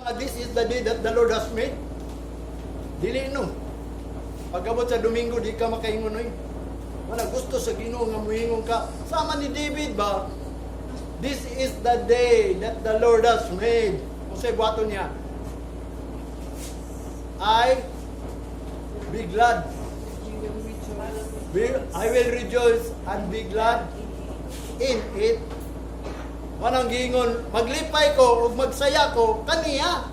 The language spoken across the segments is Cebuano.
Nga this is the day that the Lord has made? Dili, no. Pag-abot sa Domingo, di ka makaingon oy. Wala gusto sa Ginoo nga muingon ka. Sama ni David ba? "This is the day that the Lord has made." Unsay buhaton niya? I be glad. You will rejoice. I will rejoice and be glad in it. Mao nang giingon, maglipay ko ug magsaya ko kaniya.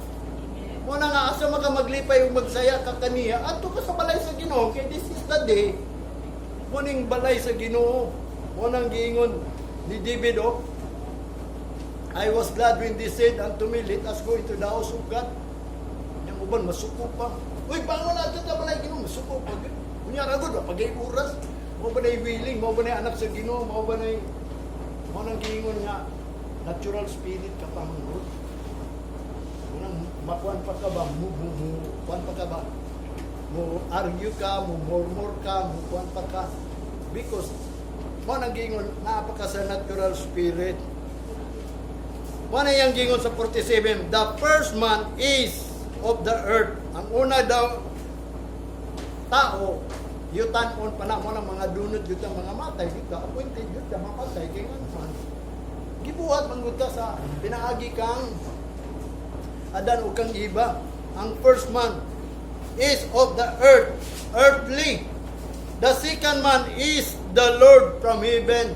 Mao na nga asa maka maglipay ug magsaya ka kaniya, adto ka sa balay sa Ginoo kay this is the day. Mao ning balay sa Ginoo. Mao nang giingon ni David, oh, "I was glad when they said unto me, 'Let us go into the house of God.'" Yang uban masuko pa. "Uy, bangon na sa balay Ginoo," masuko pa. Unya ra gud, pagay oras. Mao ba na willing, mao ba na anak sa Ginoo, mao ba na mao nang giingon nga natural spirit ka pa man gud. Unang makuan pa ka ba, mo kuan pa ka ba? Mo argue ka, mo murmur ka, mo kuan pa ka. Because mao nang giingon naa pa ka sa natural spirit. Mao na iyang giingon sa 47, "The first man is of the earth." Ang una daw tao, yutan-on pa na mo ng mga dunot yun ang mga matay, kita appointed yun ka mapatay kay nga man. Gibuhat man gud ka sa pinaagi kang Adan ug kang Eva. Ang first man is of the earth, earthly. The second man is the Lord from heaven.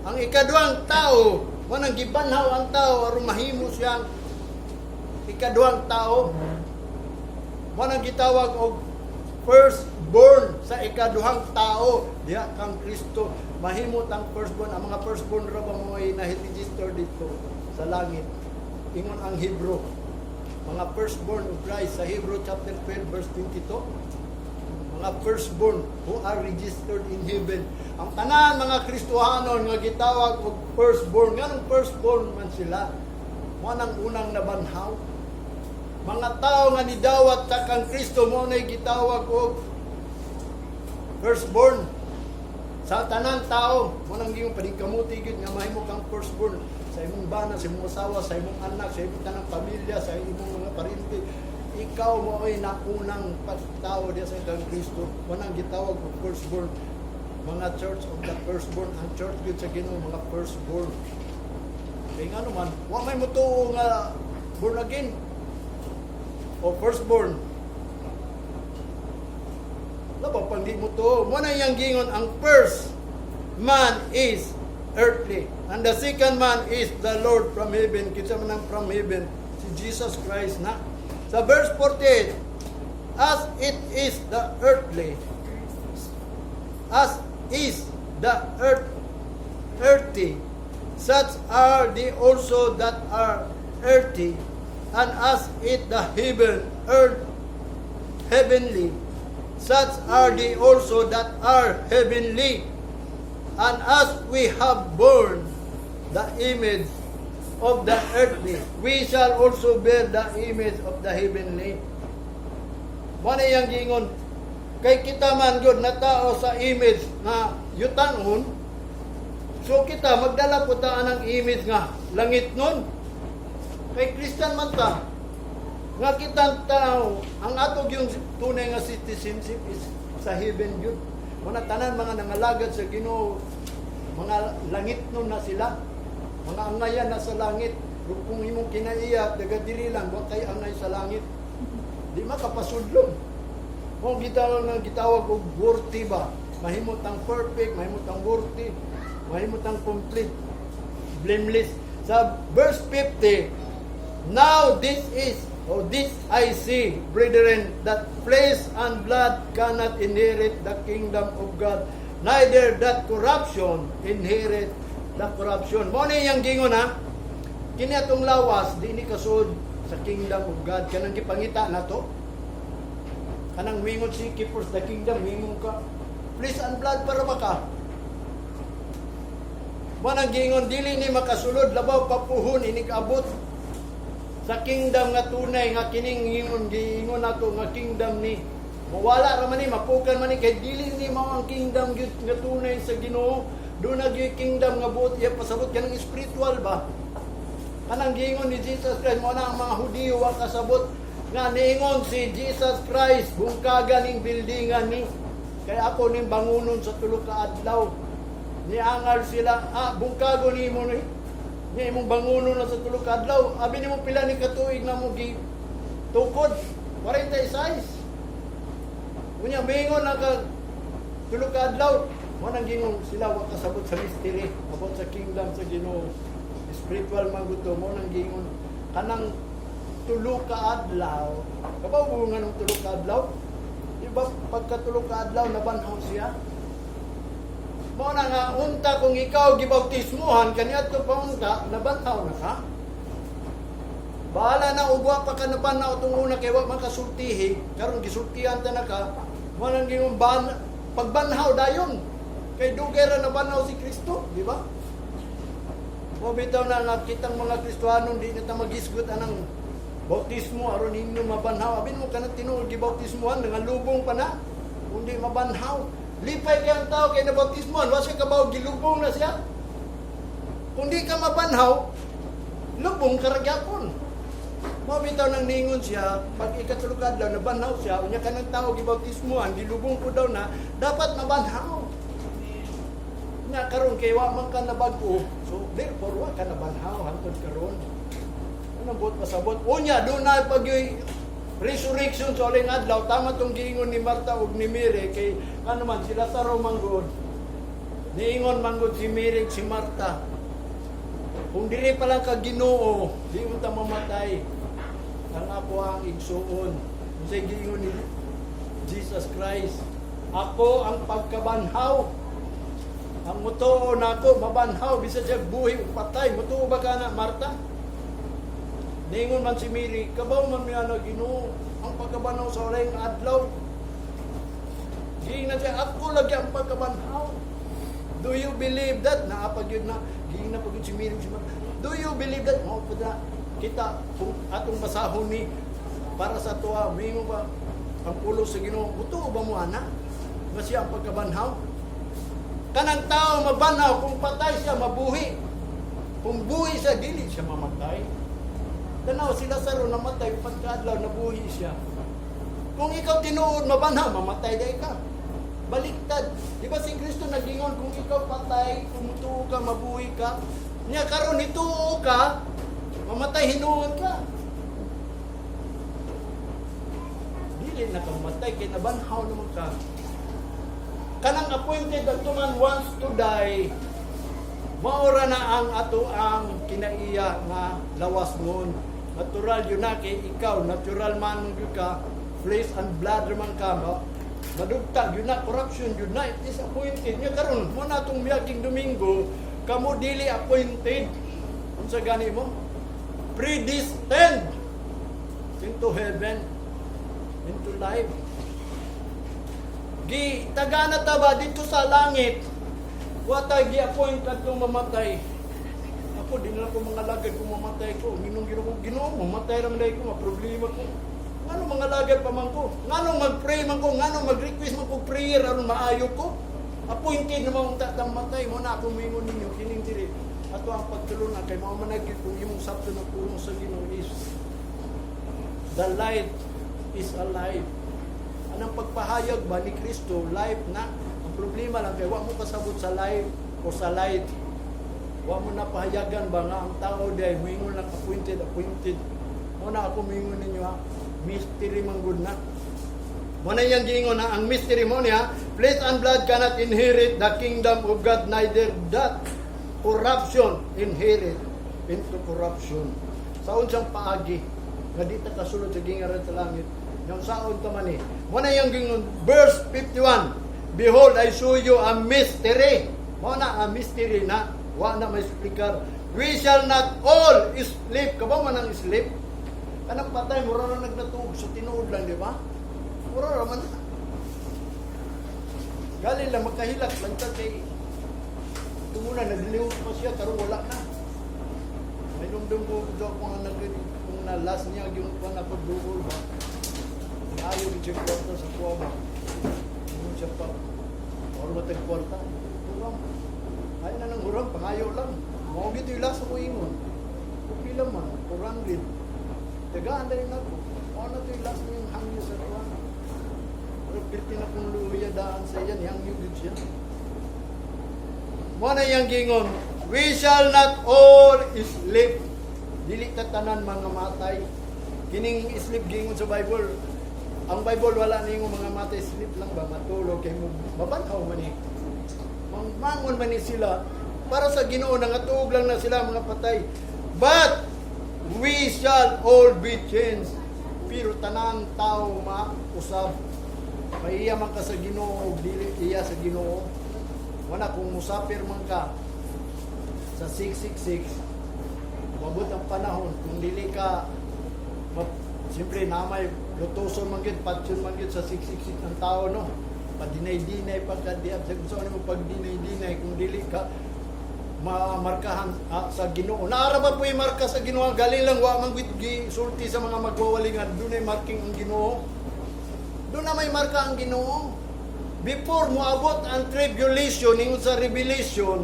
Ang ikaduhang tao, mao nang gibanhaw ang tao aron mahimo siyang ikaduhang tao. Mao nang gitawag og firstborn sa ikaduhang tao diha kang Kristo. Mahimot ang firstborn. Ang mga firstborn ra ba mo ay na-register dito sa langit? Ingon ang Hebrew, mga firstborn of Christ sa Hebrew chapter 12 verse 22, mga firstborn who are registered in heaven. Ang tanan mga Kristohanon nga gitawag og firstborn, nganong firstborn man sila? Mao nang unang nabanhaw. Mga tao nga nidawat sa kang Kristo mo na gitawag og firstborn. Sa tanan tao, mao nang giingon paningkamuti gyud nga mahimo kang firstborn sa imong bana, sa imong asawa, sa imong anak, sa imong tanang pamilya, sa imong mga parente. Ikaw mo ay naunang tao diya sa kang Kristo. Mao nang gitawag og firstborn. Mga church of the firstborn, ang church gyud sa Ginoo mga firstborn. Kay nga naman, wa may mutuo nga born again o firstborn. Labaw pang di mo to. Mao na iyang gingon, ang first man is earthly. And the second man is the Lord from heaven. Kinsa man ang from heaven? Si Jesus Christ na. Sa verse 48, as it is the earthly, as is the earth, earthy, such are they also that are earthy, and as it the heaven, earth, heavenly, such are they also that are heavenly. And as we have borne the image of the earthly, we shall also bear the image of the heavenly. Mao na iyang giingon, kay kita man gyud na tao sa image nga yutanon, so kita magdala po ta ng image nga langit nun. Kay Christian man ta, nga kitang tao, ang ato yung tunay nga citizenship is sa heaven yun. Muna tanan mga nangalagad sa Ginoo, mga langit nun na sila. Mga angayan na sa langit. Kung imong kinaiya, taga diri lang, wa kay angay sa langit. Di makapasudlom. Kung gitawag nga gitawag og worthy ba, mahimot ang perfect, mahimot ang worthy, mahimot ang complete, blameless. Sa verse 50, "Now this is, or this I say, brethren, that flesh and blood cannot inherit the kingdom of God, neither that corruption inherit the corruption." Mao ni iyang gingon ha, kini atong lawas, di ni kasud sa kingdom of God. Kanang gipangita na to. Kanang wingon si keep first the kingdom, wingon ka. Flesh and blood para maka. Mao nang gingon dili ni makasulod, labaw papuhon inig abot sa kingdom nga tunay nga kining ingon giingon nato nga kingdom ni mawala ra man ni, mapukan man ni, kay dili ni mao ang kingdom gyud nga tunay sa Ginoo. Duna gyud kingdom nga buot iya pasabot, kanang spiritual ba. Kanang giingon ni Jesus Christ, mo na ang mga Hudiyo wa kasabot nga niingon si Jesus Christ, "Bungkaga ning buildingan ni, kay ako ning bangunon sa 3 ka adlaw." Niangal sila, "Ah, bungkago nimo ni. Ni imong bangunon na sa 3 ka adlaw. Abi nimo pila ni katuig na mo gi tukod?" 46. Unya mingon na ka 3 ka adlaw. Mo nang gingon sila wa kasabot sa mystery about sa kingdom sa Ginoo. Spiritual man gud to. Mo nang gingon kanang 3 ka adlaw. Kabaw mo nga nung 3 ka adlaw? Di ba pagka 3 ka adlaw nabanhaw siya? Mo na nga unta kung ikaw gibautismuhan kaniadto pa unta nabanhaw na ka. Bahala na ugwa pa ka nabanhaw itong una kay wa man kasultihi, karon gisultihan ta na ka. Mo nang gingon ban pagbanhaw dayon. Kay dugay ra nabanhaw si Kristo, di ba? Mo bitaw na nga kitang mga Kristohanon di na ta magisgot anang bautismo aron ninyo mabanhaw. Abin mo kanang tinuod gibautismohan, nangalubong pa na kundi mabanhaw. Lipay kay ang tao kay nabautismohan, wa siya kabaw gilubong na siya. Kung di ka mabanhaw, lubong ka ra gyapon. Mao bitaw nang ningon siya, pag ikatulo ka adlaw nabanhaw siya, unya kanang tao gibautismohan, gilubong ko daw na, dapat mabanhaw. Nya karon kay wa man ka nabag-o, so therefore wa ka nabanhaw hangtod karon. Ano buot pasabot? Unya do na pag resurrection sa uling adlaw, tama tong giingon ni Marta ug ni Mary kay ano man sila sa manggod. Niingon manggod si Mary ug si Marta. "Kung dili pa lang ka, Ginoo, di mo ta mamatay ang ako ang igsuon." Unsay giingon ni Jesus Christ? "Ako ang pagkabanhaw. Ang mutuo nako mabanhaw bisan siya buhi o patay." Mutuo ba ka na, Marta? Ningon man si Mary, "Kabaw man miya na, Ginoo, ang pagkabanhaw sa uling adlaw." Giingnan siya, "Ako lagi ang pagkabanhaw. Do you believe that?" Naapag yun na, giingnan pag yun si Mary, si Marta. "Do you believe that?" Mao po na, kita, kung atong basahon ni, para sa tuwa, mingon ba, ang pulo sa Ginoo, "Mutuo ba mo ana nga siya ang pagkabanhaw?" Kanang tao mabanhaw, kung patay siya, mabuhi. Kung buhi siya, dili siya mamatay. Tanaw si Lazaro namatay, pagkaadlaw nabuhi siya. Kung ikaw tinuod mabanhaw, mamatay day ka. Baliktad. Di ba si Kristo nagingon, kung ikaw patay, kung mutuo ka, mabuhi ka. Nya karon nituo ka, mamatay hinuon ka. Dili na ka mamatay kay nabanhaw naman ka. Kanang appointed that man wants to die, maura na ang ato ang kinaiya nga lawas ngon. Natural yun na kay ikaw, natural man gyud ka, flesh and blood man ka, ma madugtag yun na, corruption yun na, it is appointed. Nga karon mo na itong miyaging Domingo, kamo dili appointed. Unsa gani mo? Predestined into heaven, into life. Gi tagana ta ba dito sa langit? Wa ta gi-appoint kadtong mamatay. Ako di na lang ko mga lagad kung mamatay ko. Ginong Ginoo ko, Ginoo, mamatay ra man dahil ko, maproblema ko. Ngano mga lagad pa man ko? Ngano mag-pray man ko? Ngano mag-request man ko prayer aron maayo ko? Appointed naman unta tang matay mo na ako moingon ninyo kining diri. Ato ang pagtulungan kay mao man gyud kung imong sabto na pulong sa Ginoo is the light is alive. Anang pagpahayag ba ni Kristo, life na. Ang problema lang kay wa mo kasabot sa life o sa light. Wa mo na pahayagan ba nga ang tao di ay moingon lang appointed, appointed. Mo na ako moingon ninyo ha. Mystery man gud na. Mo na iyang giingon na ang mystery mo niya, flesh and blood cannot inherit the kingdom of God, neither that corruption inherit into corruption. Sa unsang paagi nga di ta kasulod sa gingaran sa langit? Yung saon ta man eh. Mo na iyang giingon, verse 51. "Behold, I show you a mystery." Mo na a mystery na wa na may explicar. "We shall not all sleep." Kabaw man ang sleep? Kanang patay, mura na nagnatuog sa tinuod lang, di ba? Mura ra man na. Gali lang magkahilak lang ta kay tunguna naglihok pa siya karon wala na. May dumdum ko do ako nga nag kung na last niya yung kuan ako duol ba. Ayaw gid siya kwarta sa kuha ba. Ingon siya pa. Or matag kwarta. Huram. Ay na nang huram, pangayo lang. Mao gid yung last ko ingon. Pila man, 400. Tagaan dahil nako. Ano to yung last yung hangyo sa tuwa. Pero pirti na kong luya daan sa iyan, hangyo gud siya. Mo na iyang gingon, "We shall not all sleep." Dili ta tanan mga matay. Kining sleep gingon sa Bible. Ang Bible wala ningon mga matay, sleep lang ba, matulog kay mo mabanhaw man ni. Mangmangon man ni sila para sa Ginoo, nangatuog lang na sila mga patay. But we shall all be changed. Pero tanang tao mausab. Maiya man ka sa Ginoo o dili iya sa Ginoo. Wala kung musapir man ka sa 666, mabot ang panahon kung dili ka siyempre na may lutuson man gyud, patyon man gyud sa 666 ng tao, no? Padinay-dinay pa ka diab sa gusto mo pagdinay-dinay kung dili ka mamarkahan sa Ginoo. Naara ba po yung marka sa Ginoo? Galing lang wa man gyud gisulti sa mga magwawalingan, dunay marking ang Ginoo. Doon na may marka ang Ginoo. Before moabot ang tribulation, ingon sa Revelation,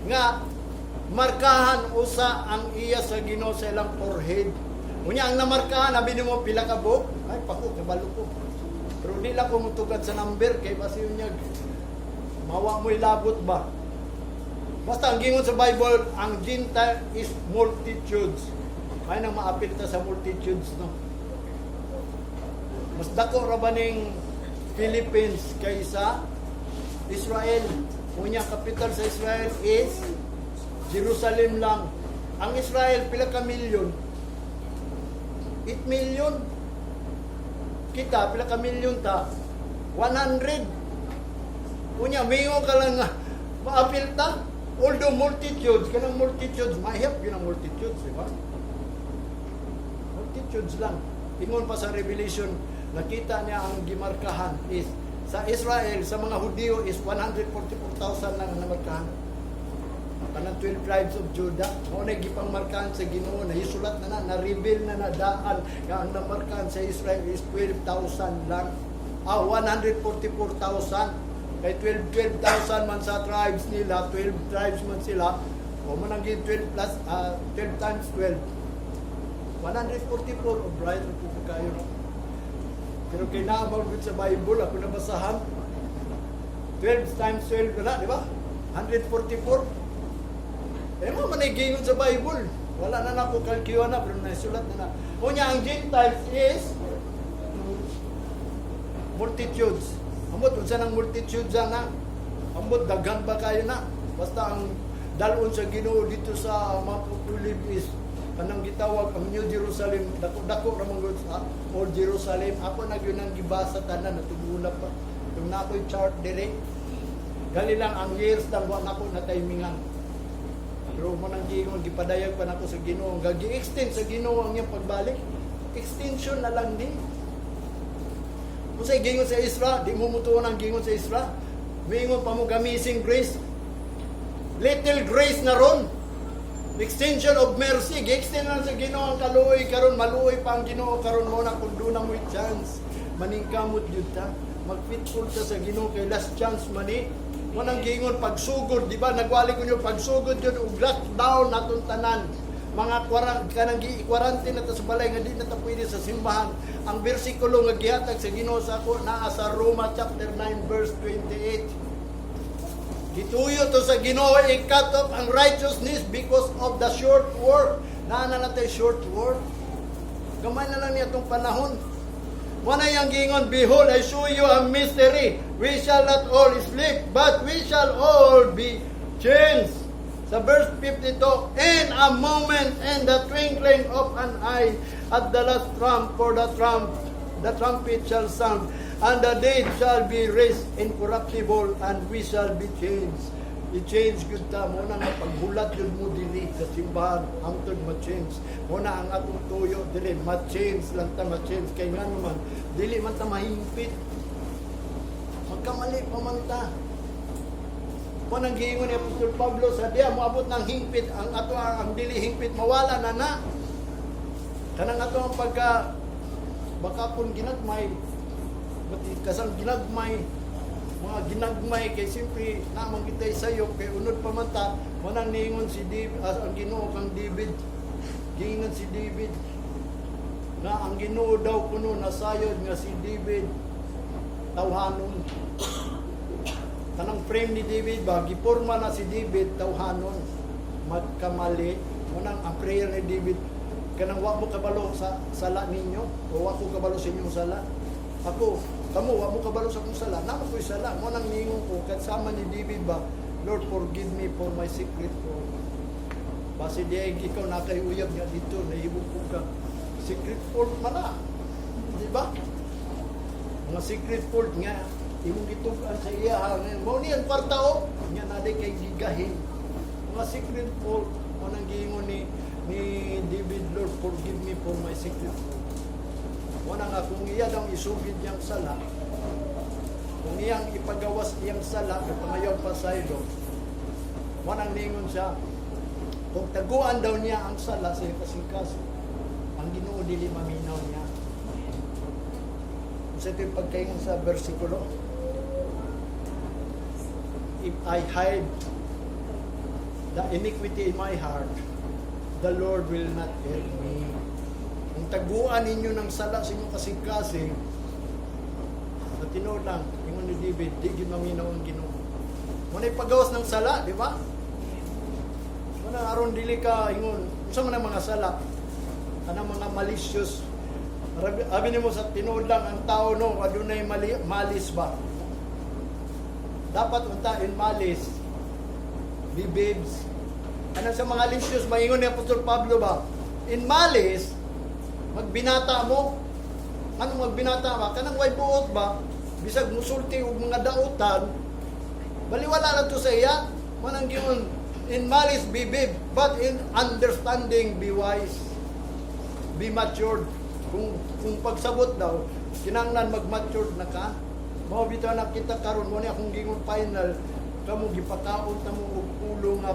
nga markahan usa ang iya sa Ginoo sa ilang forehead. Unya ang namarkahan, abi nimo pila ka buok? Ay pako kabalo ko. Pero di lang ko mutugad sa number kay basi unyag mawa mo'y labot ba. Basta ang gingon sa Bible, ang Gentile is multitudes. Kaya nang maapil ta sa multitudes, no? Mas dako ra ba ning Philippines kaysa Israel? Unya capital sa Israel is Jerusalem lang. Ang Israel, pila ka milyon? 8 million. Kita, pila ka milyon ta? 100. Unya, mingo ka lang nga, maapil ta. Although multitudes, kanang multitudes, mahiyap yun ang multitudes, di ba? Multitudes lang. Ingon pa sa Revelation, nakita niya ang gimarkahan is sa Israel, sa mga Hudiyo is 144,000 lang ang namarkahan. Kanang 12 tribes of Judah, mao na gipang markahan sa Ginoo, nahisulat na na, na-reveal na na daan nga ang namarkahan sa Israel is 12,000 lang. 144,000. Kay 12 12,000 man sa tribes nila, 12 tribes man sila. O man ang 12 plus 12 times 12. 144 o bright po kayo, no? Pero kay naamang gud sa Bible, ako nabasahan. 12 times 12 wala, di ba? 144. Eh mo man ay gingon sa Bible. Wala na nako kalkyuhan na, pero nasulat na na. Unya ang Gentiles is multitudes. Ambot unsa nang multitudes ana? Ambot daghan ba kayo na? Basta ang dalon sa Ginoo dito sa Mount of Olives is kanang gitawag ang New Jerusalem, dako-dako ra man gud sa Old Jerusalem. Ako na gyud ang gibasa tanan, natugula pa. Tung na ako'y chart dire. Gali lang ang years lang wa nako na timingan. Pero mo nang gingon, gipadayag pa nako sa Ginoo. Gagi-extend sa Ginoo ang iyang pagbalik. Extension na lang din. Kung sa gingon sa Israel, di mo mutuon ang gingon sa Israel. Mingon pa mo Amazing Grace. Little grace na ron. Extension of mercy. Gi-extend lang sa Ginoo ang kaluoy karon, maluoy pa ang Ginoo karon mo na kung doon na mo'y chance. Maningkamot yun ta. Mag-faithful ta sa Ginoo kay last chance man eh. Mo nang giingon pagsugod, di ba? Nagwali ko nyo pagsugod yun ug lockdown naton tanan. Mga kanang gi-quarantine na ta sa balay nga di na ta pwede sa simbahan. Ang bersikulo nga gihatag sa Ginoo sa ako naa sa Roma chapter 9 verse 28. Gituyo to sa Ginoo i-cut off ang righteousness because of the short work. Naa na natay short work. Gamay na lang niya itong panahon. Wala yang gingon, "Behold, I show you a mystery. We shall not all sleep, but we shall all be changed." Sa verse 52, "In a moment, in the twinkling of an eye, at the last trump, for the trumpet shall sound, and the dead shall be raised incorruptible, and we shall be changed." I-change gud ta mo na nga paghulat yun mo dili sa simbahan hangtod ma-change. Mo na ang atong tuyo dili ma-change lang ta, ma-change kay ngano man dili man ta mahingpit. Magkamali pa man ta. Mo nang giingon ni Apostol Pablo sa diya moabot ng hingpit ang ato ang dili hingpit mawala na na. Kanang ato ang pagka baka pun ginagmay, kasang ginagmay. Mga ginagmay kay siyempre namang kitay sayop kay unod pa man ta. Manang niingon si David, ang Ginoo kang David. Giingon si David nga ang Ginoo daw kuno nasayod nga si David tawhanon. Kanang frame ni David ba, giporma na si David tawhanon, magkamali. Munang ang prayer ni David, kanang wa mo kabalo sa sala ninyo o wa ko kabalo sa inyong sala. Ako, kamo wa mo kabalo sa akong sala, namo ko'y sala. Mo nang ningon ko kahit sama ni David ba, "Lord, forgive me for my secret fault." Base di ay ikaw na kay uyab niya dito, nahibog ko ka. Secret fault man na. Di ba? Mga secret fault nga, imong gitug-an sa iya, ha. Mao ni ang kwarta o, nga na di kay gigahin. Mga secret fault, mo nang giingon ni David, "Lord, forgive me for my secret fault." Mo na nga kung iya daw isugid niyang sala, kung iyang ipagawas iyang sala, pangayaw pasaylo, mo nang ningon siya, kung taguan daw niya ang sala sa iyang kasing-kasing, ang Ginoo dili maminaw niya. Sa ito yung pagkaingon sa versikulo, "If I hide the iniquity in my heart, the Lord will not hear me." Kung taguan ninyo ng sala sa inyong kasing-kasing, sa tinuod lang, ingon ni David, di gyud maminaw ang Ginoo. Muna paggawas ng sala, di ba? Muna aron dili ka ingon, unsa man ang mga sala? Kanang mga malicious. Abi nimo sa tinuod lang ang tao, no, adunay mali, malice ba? Dapat unta in malice be babes. Ano sa mga malicious, maingon ni Apostol Pablo ba? In malice, magbinata mo. Anong magbinata ba? Kanang way buot ba? Bisag musulti og mga dautan, baliwala lang to sa iya. Manang giyon, in malice be babe, but in understanding be wise. Be matured. Kung pagsabot daw, kinanglan mag-matured na ka. Mao bitaw na kita karon mo ni akong gingon final, kamo gipakaon ta mo og ulo nga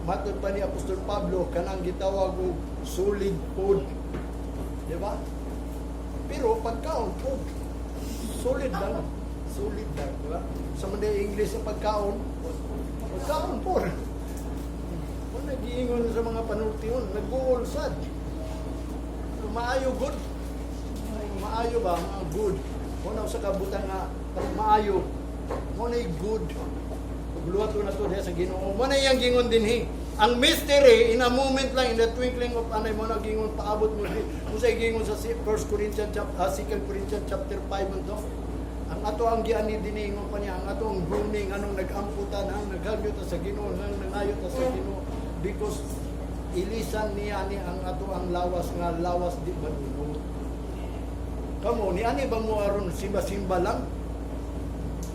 matod pa ni Apostol Pablo kanang gitawag og solid food. Di ba? Pero pagkaon food, solid lang. Solid lang, di ba? Sa mga English sa pagkaon, pagkaon po. Kung nag-iingon sa mga panultihon, nag-uol sad. Maayo good. Maayo ba? Mga good. Kung na sa kabutan nga maayo, mo na good. Pagluwat na to diha sa Ginoo. Mo na iyang gingon dinhi. Ang mystery in a moment lang, in the twinkling of an eye, mo na gingon paabot mo di. Kung sa gingon sa 1 Corinthians chapter, 2 Corinthians chapter 5 man to. Ang ato ang giani dinhi, ingon pa niya, ang ato ang groaning, anong nag-amputan, ang naghagyo ta sa Ginoo, ang nangayo ta sa Ginoo because ilisan niya ni ang ato ang lawas nga lawas di madunot. Kamo ni ani ba mo aron simba-simba lang?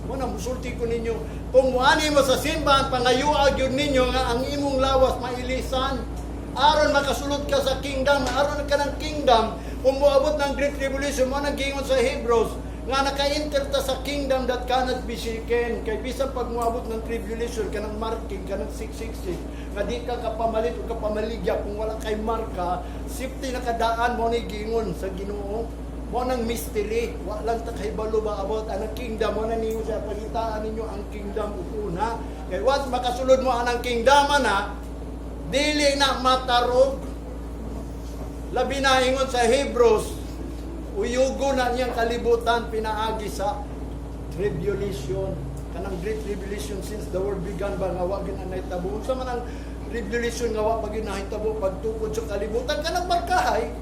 Mo na musulti ko ninyo, kung muani mo sa simbahan, pangayuag yun ninyo nga ang imong lawas mailisan. Aron makasulod ka sa kingdom, aron ka ng kingdom, kung moabot ng Great Tribulation, mo nang gingon sa Hebrews, nga naka-enter ta sa kingdom that cannot be shaken. Kay bisan pag moabot ng tribulation, kanang marking, kanang 666, nga di ka kapamalit o kapamaligya kung wala kay marka, safety na kadaan mo ni gingon sa Ginoo. Mo nang mystery, wa lang ta kahibalo ba about anang kingdom, mo na ninyo sa pangitaan ninyo ang kingdom ug una. Kay once makasulod mo anang kingdom na, dili na matarog. Labi na ingon sa Hebrews, uyugo na niyang kalibutan pinaagi sa tribulation. Kanang great tribulation since the world began ba nga wa gyud na nahitabo. Unsa man ang tribulation nga wa pa gyud nahitabo pagtukod sa kalibutan? Kanang markahay.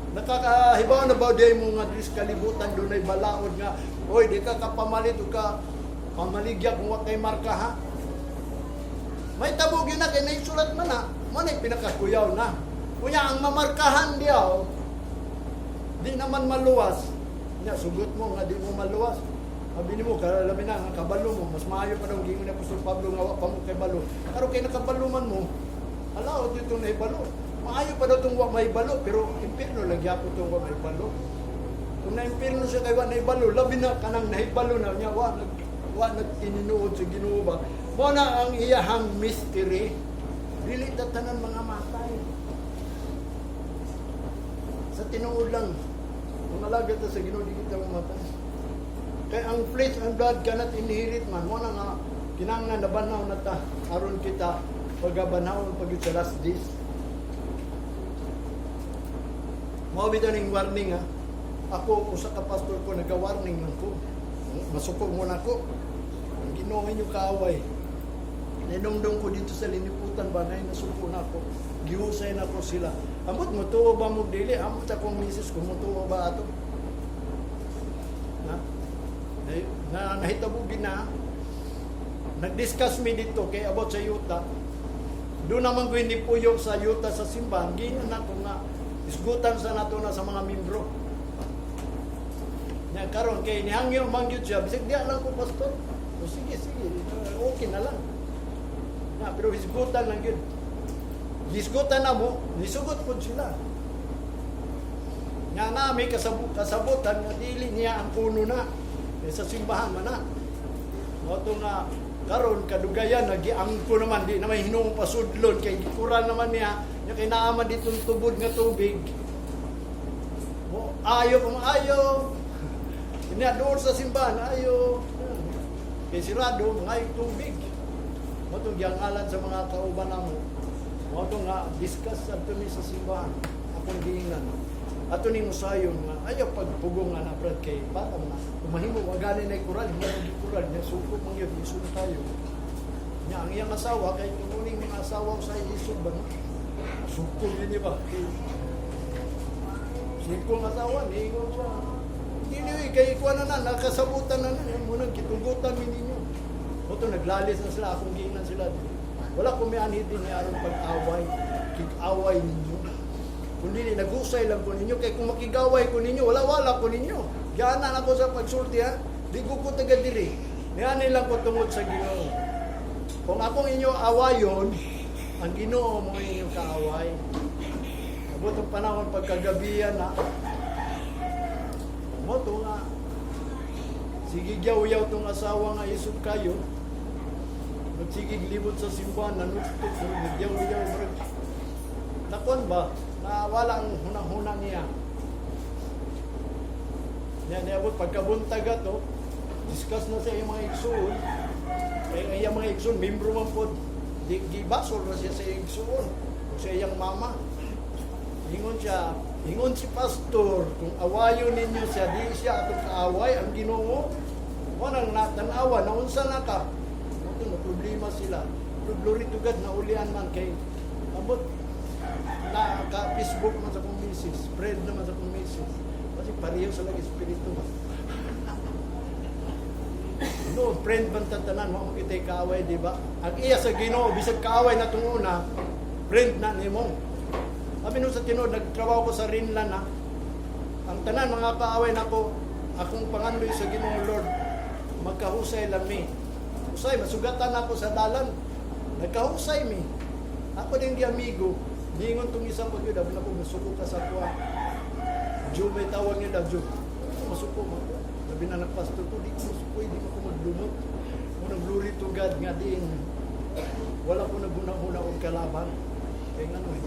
Nakakahibaw na ba di mo nga diri sa kalibutan dunay balaod nga, oy, di ka kapamalit o ka pamaligya kung wa kay marka, ha? May tabo gyud na kay naisulat man na. Mo na pinakakuyaw na. Kunya ang mamarkahan diyaw, di naman maluwas. Nya sugot mo nga di mo maluwas. Sabi nimo labi na ang kabalo mo, mas maayo pa daw gingon ni Apostol Pablo nga wa pa mo kay balo. Pero kay nakabalo man mo, ala dito na ibalo. Maayo pa daw tong wa may balo, pero impierno lang gyapon tong wa may balo. Kung na-impierno siya kay wa naibalo, labi na kanang nahibalo na niya wa nagtininuod sa Ginoo ba. Mo na ang iyahang mystery. Dili ta tanan mga matay. Sa tinuod lang, kung alaga ta sa Ginoo, di kita mamatay. Kay ang flesh and blood cannot inherit man. Mo na nga kinahanglan nabanhaw na ta aron kita pagabanhawon pag sa last days. Mao bitaw ning warning, ha. Ako, usa ka pastor ko, nag-warning man ko. Masuko mo na ko. Ang Ginoo inyo kaaway. Ninumdum ko dito sa liniputan ba na nasuko na ako. Gihusay na ko sila. Amot mo tuo ba mo dili? Amot akong misis ko mo tuo ba ato? Ha? Na nahitabo gina. Nag-discuss mi dito kay about sa yuta. Doon naman ko hindi puyok sa yuta sa simbahan. Ginan na ko nga isgutan sa nato na sa mga membro. Nya karon kay nihangyo man gyud siya, bisag diya lang ko, pastor. O sige, sige, okay na lang. Na, pero hisgutan lang gyud. Hisgutan na mo, nisugot pud sila. Nga na may kasabutan nga dili niya ang puno na. Eh, sa simbahan man na. Mao to nga karon kadugayan nagiangko naman, di naman hinuong pasudlon kay gikuran naman niya nya kay naa man ditong tubod nga tubig mo ayo kung ayo niya doon sa simbahan, ayo kay sirado mga tubig. Mao tong giangalan sa mga kauban namo. Mao to nga discuss adto mi sa simbahan, akong giingnan ato ni musayon nga ayaw pagpugong nga na, brad, kay bata mo na kung mahimo wa gani na kural mo kural niya suko man gyud isog tayo niya. Ang iyang asawa kay tumuning mga asawa sa isog ba, no? Suko yun niya ba kay suko ang asawa, niingon siya dili oy, kay kuan na na nakasabutan na na mo nang gitugutan mi ninyo. Mao to naglalis na sila, akong giingnan sila, wala ko mianhi din ni aron pag-away, kig-away ninyo, kundi nagusay lang ko ninyo kay kung makigaway ko ninyo, wala wala ko ninyo. Giana na ko sa pagsulti, ha. Di ko taga diri. Niani lang ko tungod sa Ginoo. Kung akong inyo awayon, ang Ginoo mo inyong kaaway. Abot ang panahon pagkagabihan na. Mao to nga sige yaw-yaw tong asawa nga isog kayo. Nagsigig libot sa simbahan, nanuktok, nagyaw-yaw, murag nakon ba, na wala ang hunang-hunang niya. Niya niabot pagkabuntag ato, discuss na sa iyang mga igsuon. Kay ang iyang mga igsuon, membro man pod. Di gibasol na siya sa iyang igsuon, sa iyang mama. Ingon siya, ingon si pastor, kung awayo ninyo siya, di siya atong kaaway, ang Ginoo. Wanang natanawa, naunsa na ka. Mao na problema sila. Pero glory to God, naulian man kay abot na ka Facebook man sa akong misis, spread naman sa akong misis. Kasi pareho sa lagi espiritu ba. No, friend man tatanan, mo kita kaaway, di ba? Ang iya sa Ginoo, bisag kaaway na itong una, friend na nimo. Sabi nung sa tinuod, nagtrabaho ko sa Rinlan ha. Ang tanan mga kaaway nako, akong pangandoy sa Ginoo, Lord, magkahusay lang mi. Usay, masugatan ako sa dalan. Nagkahusay mi. Ako din di amigo. Ningon tong isa pag yun, sabi na ko, masuko ka sa kuha. Joe, may tawag niya daw, Joe. Masuko mo ko. Sabi na ng pastor ko, di ko masuko, hindi ko maglumot. Unang glory to God nga din. Wala ko naguna-una og kalaban. Kaya nga no eh.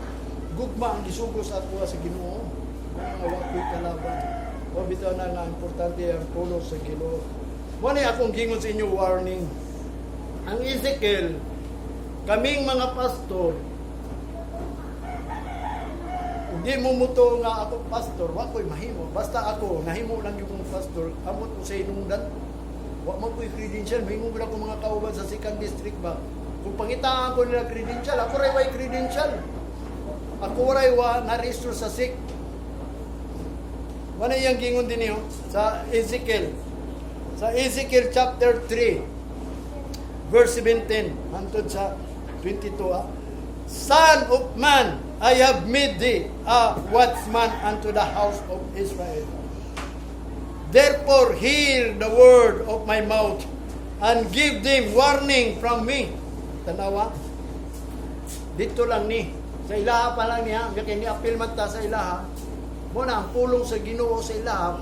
Gugma ang gisugo sa ato sa Ginoo. Mga wa ko'y kalaban. Wa bitaw na nga importante ang pulong sa Ginoo. Mo ni akong gingon sa inyo, warning. Ang Ezekiel, kaming mga pastor, hindi mo muto nga ako pastor, wa ko'y mahimo. Basta ako, nahimo lang yung pastor, amot ko sa inungdan. Wa man ko'y credential, mahimo ko mga kauban sa second district ba. Kung pangitaan ko nila credential, ako ray way credential. Ako ray wa na-register sa SIC. Wala iyang gingon din niyo sa Ezekiel. Sa Ezekiel chapter 3, verse 17, hantod sa 22. Ah. "Son of man, I have made thee a watchman unto the house of Israel. Therefore, hear the word of my mouth and give them warning from me." Tanawa. Dito lang ni. Sa ilaha pa lang niya, kay ni apil man ta sa ilaha. Mo na ang pulong sa Ginoo sa ilaha.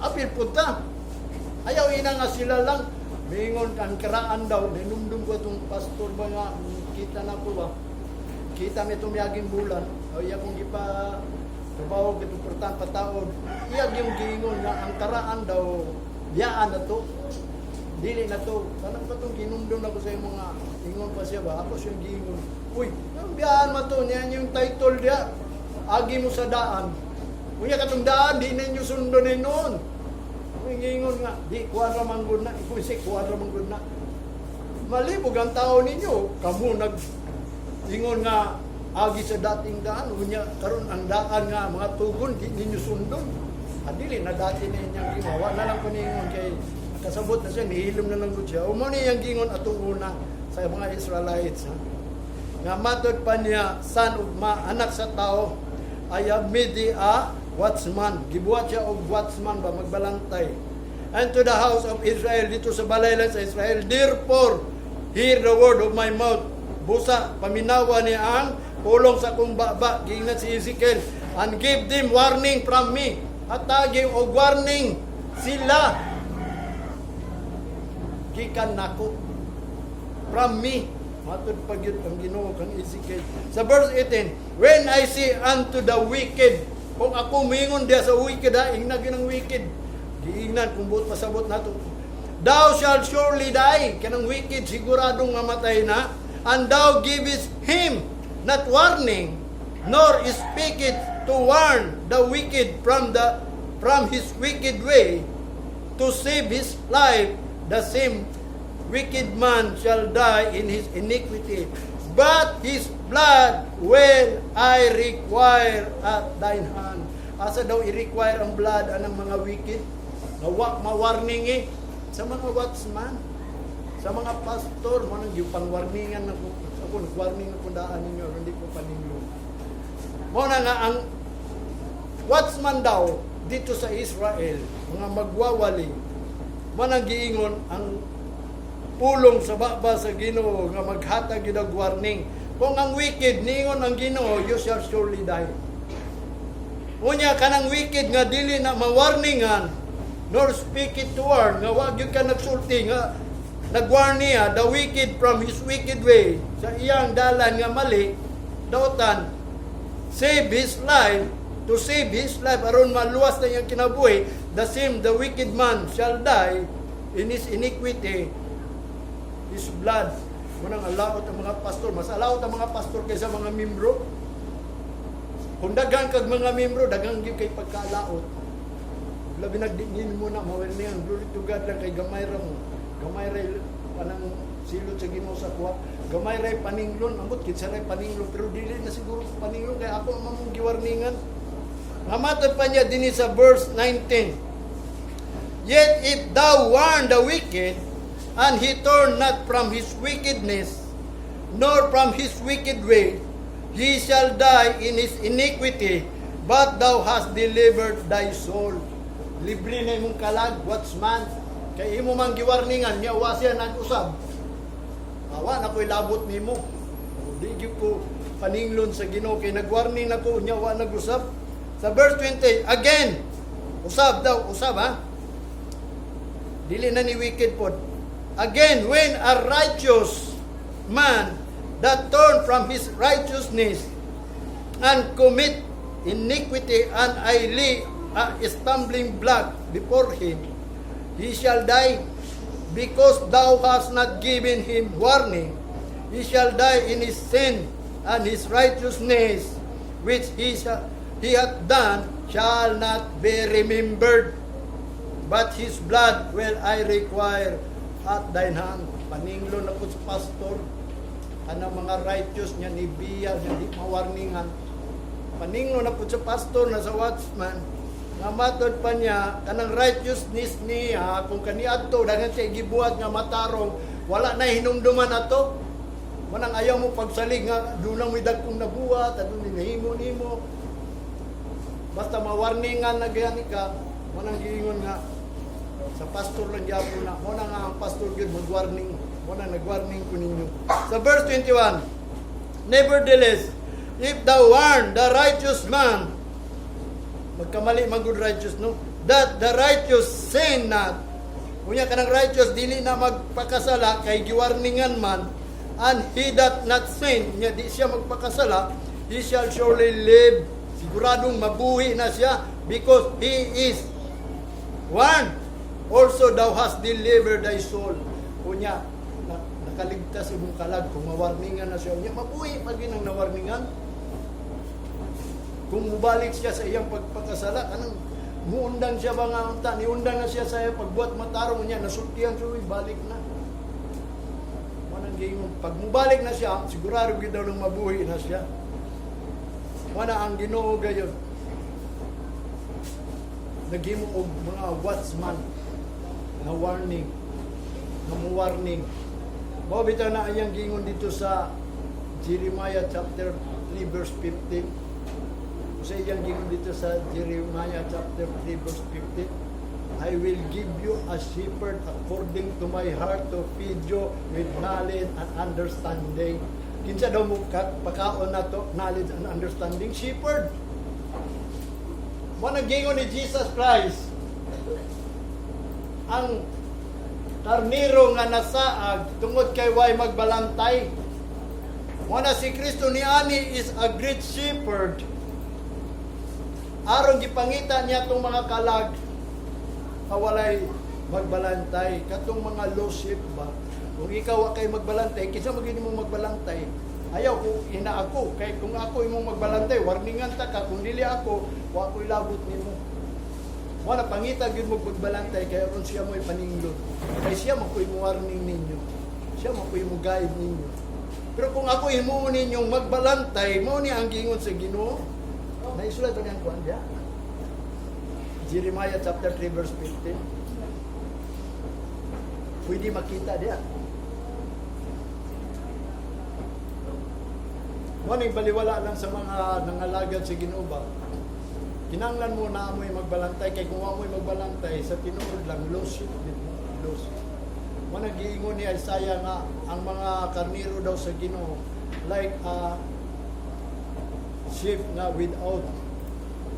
Apil pud ta. Ayaw ina nga sila lang. Mingon ang karaan daw, ninumdum ko itong pastor ba nga, kita na ko ba. Kita mi itong miyaging bulan, o iya kong gipa trabaho itong portan pataod. Iya yung giingon nga ang karaan daw. Biyaan na to. Dili na to. Kanang katong ginumdum na ko sa imong mga ingon pa siya ba? Ako siyang giingon. "Uy, ang biyaan man to, niyan yung title diya. Agi mo sa daan. Unya katong daan, di ninyo sundon ni noon." Ang giingon nga, "Di, kuwan ra man gud na." Ikaw si kuwan ra man gud na. Malibog ang tao ninyo. Kamu nag ingon nga agi sa dating daan, unya karon ang daan nga mga tugon di ninyo sundon. Adili na dati na inyang gingon. Wa na lang ko niingon kay kasabot na siya, nihilom na lang gud siya. Mao ni iyang gingon atong una sa mga Israelites, ha? Nga matod pa niya, "Son of man, anak sa tao, I have made thee a watchman." Gibuhat siya og watchman ba, magbalantay. "And to the house of Israel," dito sa balay lang sa Israel, "therefore, hear the word of my mouth." Busa, paminawa ni ang pulong sa akong baba, giingnan si Ezekiel, "and give them warning from me." Hatagi og warning sila gikan nako, from me. Matod pa gyud ang Ginoo kang Ezekiel. Sa verse 18, "When I say unto the wicked," kung ako moingon diya sa wicked ha, ingna gyud ang wicked. Giingnan kung buot pasabot nato. "Thou shalt surely die." Kanang wicked siguradong mamatay na. "And thou givest him not warning, nor speak it to warn the wicked from his wicked way, to save his life, the same wicked man shall die in his iniquity, but his blood will I require at thine hand." Asa daw i-require ang blood anang mga wicked? Nga wa ma-warning eh. Sa mga watchman, sa mga pastor, mo nang pang-warningan ako, ako nag-warning ako daan ninyo, hindi ko paninglong. Mo na nga ang watchman daw dito sa Israel, mga magwawali, manang giingon ang pulong sa baba sa Ginoo nga maghatag gyud og warning. Kung ang wicked niingon ang Ginoo, "You shall surely die." Unya kanang wicked nga dili na mawarningan, nor speak it to warn, nga wa gyud ka nagsulti nga nagwarn niya the wicked from his wicked way, sa iyang dalan nga mali dautan, save his life, to save his life, aron maluwas na iyang kinabuhi, the same the wicked man shall die in his iniquity, his blood. Munang alaot ang mga pastor, mas alaot ang mga pastor kaysa mga membro. Kung daghan kag mga membro, daghan gyud kay pagkaalaot. Labi nagdingin mo na mawarningan. Glory to God lang kay gamay ra mo. Gamay ra panang silot sa Ginoo sa kuha. Gamay ra paninglon, ambot kinsa ra paninglon, pero dili na siguro paninglon kay ako ang mamong giwarningan. Nga matod pa niya dinhi sa verse 19. "Yet if thou warn the wicked, and he turn not from his wickedness, nor from his wicked way, he shall die in his iniquity, but thou hast delivered thy soul." Libre na imong kalag, watchman. Kay imo mang giwarningan, niya wa siya nag-usab. Awa na ko'y labot nimo. Di gyud ko paninglon sa Ginoo kay nagwarning nako niya wa nag-usab. Sa verse 20, again, usab daw, usab ha. Dili na ni wicked pod. "Again, when a righteous man that turn from his righteousness and commit iniquity, and I lay a stumbling block before him, he shall die because thou hast not given him warning. He shall die in his sin, and his righteousness which he hath done shall not be remembered. But his blood will I require at thine hand." Paninglo na po sa pastor. Kanang mga righteous niya ni Biya niya di mawarningan. Paninglo na po sa pastor na sa watchman. Nga matod pa niya kanang righteousness niya kung kaniadto daghan siya gibuhat nga matarong, wala na hinumduman ato. Manang ayaw mo pagsalig nga dunang may dagkong nabuhat, adun nahimo nimo. Basta mawarningan na gani ka, manang giingon nga sa pastor lang gyapon na. Mo na nga ang pastor gyud magwarning. Mo na nagwarning ko ninyo. Sa verse 21, "Nevertheless, if thou warn the righteous man," magkamali man gud righteous, no? "That the righteous sin not." Unya kanang righteous dili na magpakasala kay giwarningan man, "and he that not sin," nya di siya magpakasala, "he shall surely live." Siguradong mabuhi na siya because he is warned. Also thou hast delivered thy soul. Unya, nakaligtas imong kalag kung mawarningan na siya. Unya, mabuhi pa gyud ang nawarningan. Kung mubalik siya sa iyang pagpakasala, kanang muundang siya ba nga unta, niundang na siya sa iyang pagbuhat matarong niya, nasultihan siya, uy, balik na. Manang giingon, pag mubalik na siya, sigurado gyud daw nang mabuhi na siya. Wala ang Ginoo gayon. Naghimo og mga watchman na warning, na mo warning. Mao bitaw na ayang giingon dito sa Jeremiah chapter 3 verse 15. Sa iyang giingon dito sa Jeremiah chapter 3 verse 15, "I will give you a shepherd according to my heart to feed you with knowledge and understanding." Kinsa daw mo pakaon na to, knowledge and understanding? Shepherd. Mo nang ni Jesus Christ, ang karniro nga nasaag tungod kay way magbalantay. Mo na si Kristo ni ani is a great shepherd. Aron gipangita niya tong mga kalag nga walay magbalantay, katong mga lost sheep ba. Kung ikaw wa kay magbalantay, kinsa man gyud mo magbalantay? Ayaw ko ina ako kay kung ako imong magbalantay, warningan ta ka. Kung dili ako, wa ko'y labot nimo. Mo na pangita gyud mo magbalantay kay aron siya mo'y paninglod. Kay siya man ko'y mo warning ninyo. Siya man ko'y mo guide ninyo. Pero kung ako himuon ninyong magbalantay, mao ni ang giingon sa Ginoo. Naisulat ba niyang kuan diya? Jeremiah chapter 3 verse 15. Pwede makita diya. Mo ning baliwala lang sa mga nangalagad sa Ginoo ba. Kinanglan mo na amoy magbalantay kay kung amoy magbalantay sa tinuod lang, lost sheep gid mo, lost. Mo nang giingon ni Isaiah nga ang mga karniro daw sa Ginoo like a sheep nga without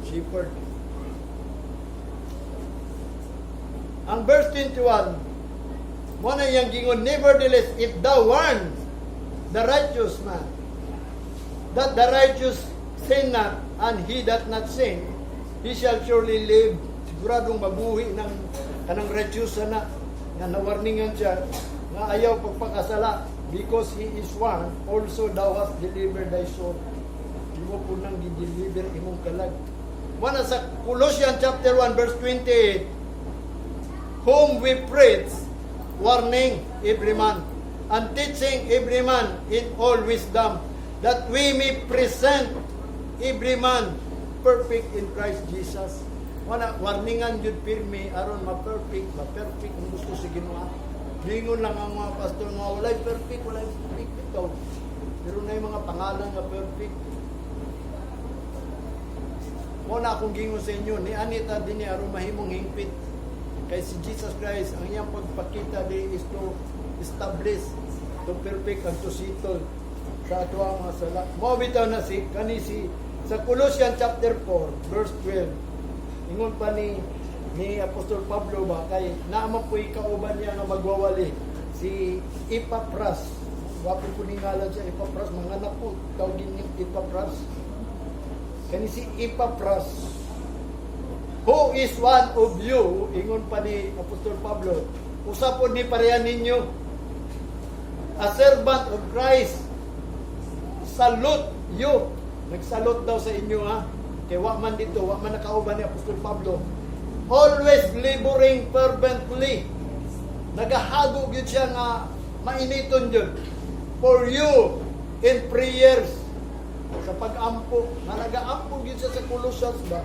shepherd. Ang verse 21, mo na iyang gingon, "Nevertheless, if thou warn the righteous man, that the righteous sin not, and he that not sin, he shall surely live." Siguradong mabuhi ng kanang righteous na nga nawarningan siya nga ayaw pagpakasala, "because he is warned, also thou hast delivered thy soul." Imo po nang gi-deliver imong kalag. Wala sa Colossians chapter 1 verse 28, "Whom we preach, warning every man, and teaching every man in all wisdom, that we may present every man perfect in Christ Jesus." Wala, warningan jud pirmi aron ma-perfect, ma-perfect ang gusto sa Ginoo. Lingon lang ang mga pastor nga walay perfect, walay perfect bitaw. Pero na yung mga pangalan nga perfect. Mo na akong gingon sa inyo, ni Anita din ni aron mahimong hingpit. Kay si Jesus Christ, ang iyang pagpakita di is to establish, to perfect and to settle sa ato ang mga sala. Mo bitaw na si kani si sa Colossians chapter 4 verse 12. Ingon pa ni Apostol Pablo ba kay naa man po'y kauban niya nga magwawali, si Epaphras. Wapo po ni ngalan siya, Epaphras, mga anak ko tawagin niya Epaphras. Kani si Epaphras, "who is one of you," ingon pa ni Apostol Pablo, usa po ni pareha ninyo, "a servant of Christ, salute you." Nagsalute daw sa inyo ha. Kay wa man dito, wa man nakauban ni Apostol Pablo. "Always laboring fervently." Nagahago gyud siya nga mainiton jud. "For you in prayers." Sa pag-ampo, nga nagaampo gyud siya sa Colossians ba?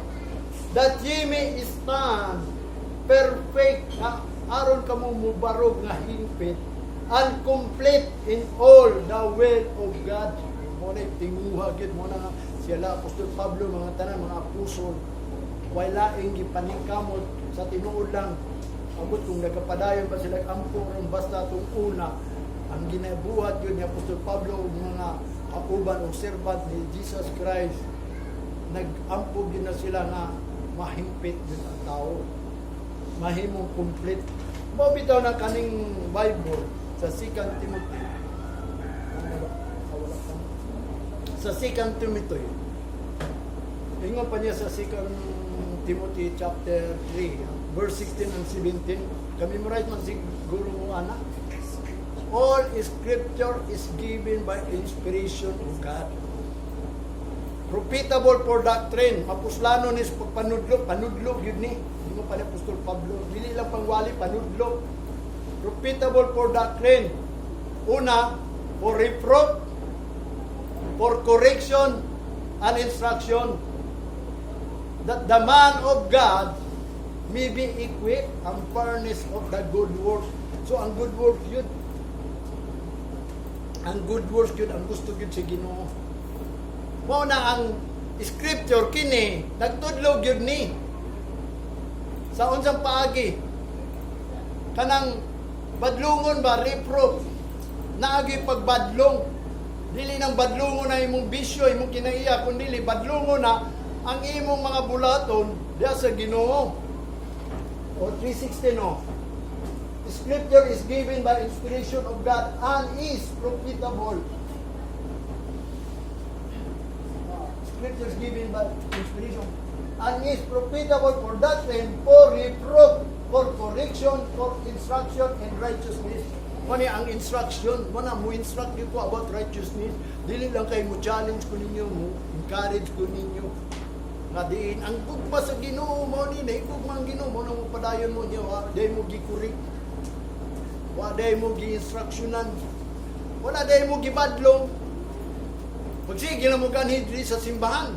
"That ye may stand perfect," nga aron kamo mubarog nga hingpit, "and complete in all the will of God." Mo na tinguha gyud mo na nga sila Apostol Pablo, mga tanan mga apostol, way laing gipaningkamot sa tinuod lang. Abot kung nagapadayon pa sila ampo ron, basta atong una ang ginabuhat yun ni Apostol Pablo ug mga kauban o servant ni Jesus Christ, nag-ampo gyud na sila nga mahimpit gyud ang tao, mahimong complete. Mao bitaw na kaning Bible sa 2 Timothy. Ano ba? Ah, wala pa. Sa 2 Timothy, ingon pa niya sa 2 Timothy chapter 3, verse 16 and 17. Ka-memorize man siguro mo ana. All scripture is given by inspiration of God. Profitable for doctrine. Mapuslanon ni sa pagpanudlo. Panudlo gyud ni. Di mo pa ni Apostol Pablo. Dili lang pangwali, panudlo. Profitable for doctrine. Una, for reproof, for correction and instruction, that the man of God may be equipped and furnished of the good work. So, ang good work yun. Ang good works yun, ang gusto yun sa Ginoo. Mao na ang scripture kini, nagtudlo gyud ni. Sa unsang paagi? Kanang badlungon ba, reproof. Naagi pagbadlong. Dili nang badlungon na imong bisyo, imong kinaiya, kundi badlungon na ang imong mga bulaton diya sa Ginoo. O 3:16, no. Scripture is given by inspiration of God and is profitable. Scripture is given by inspiration and is profitable for doctrine, for reproof, for correction, for instruction in righteousness. Mo ni ang instruction, mo na mo instruct ko about righteousness. Dili lang kay mo challenge ko ninyo, mo encourage ko ninyo. Nga diin ang gugma sa Ginoo mo ni naigugma ang Ginoo mo na mo padayon mo niya, wa day mo gi-correct. Wa day mo gi-instructionan. Wala day mo gibadlong. Magsige na mo ganhi diri sa simbahan.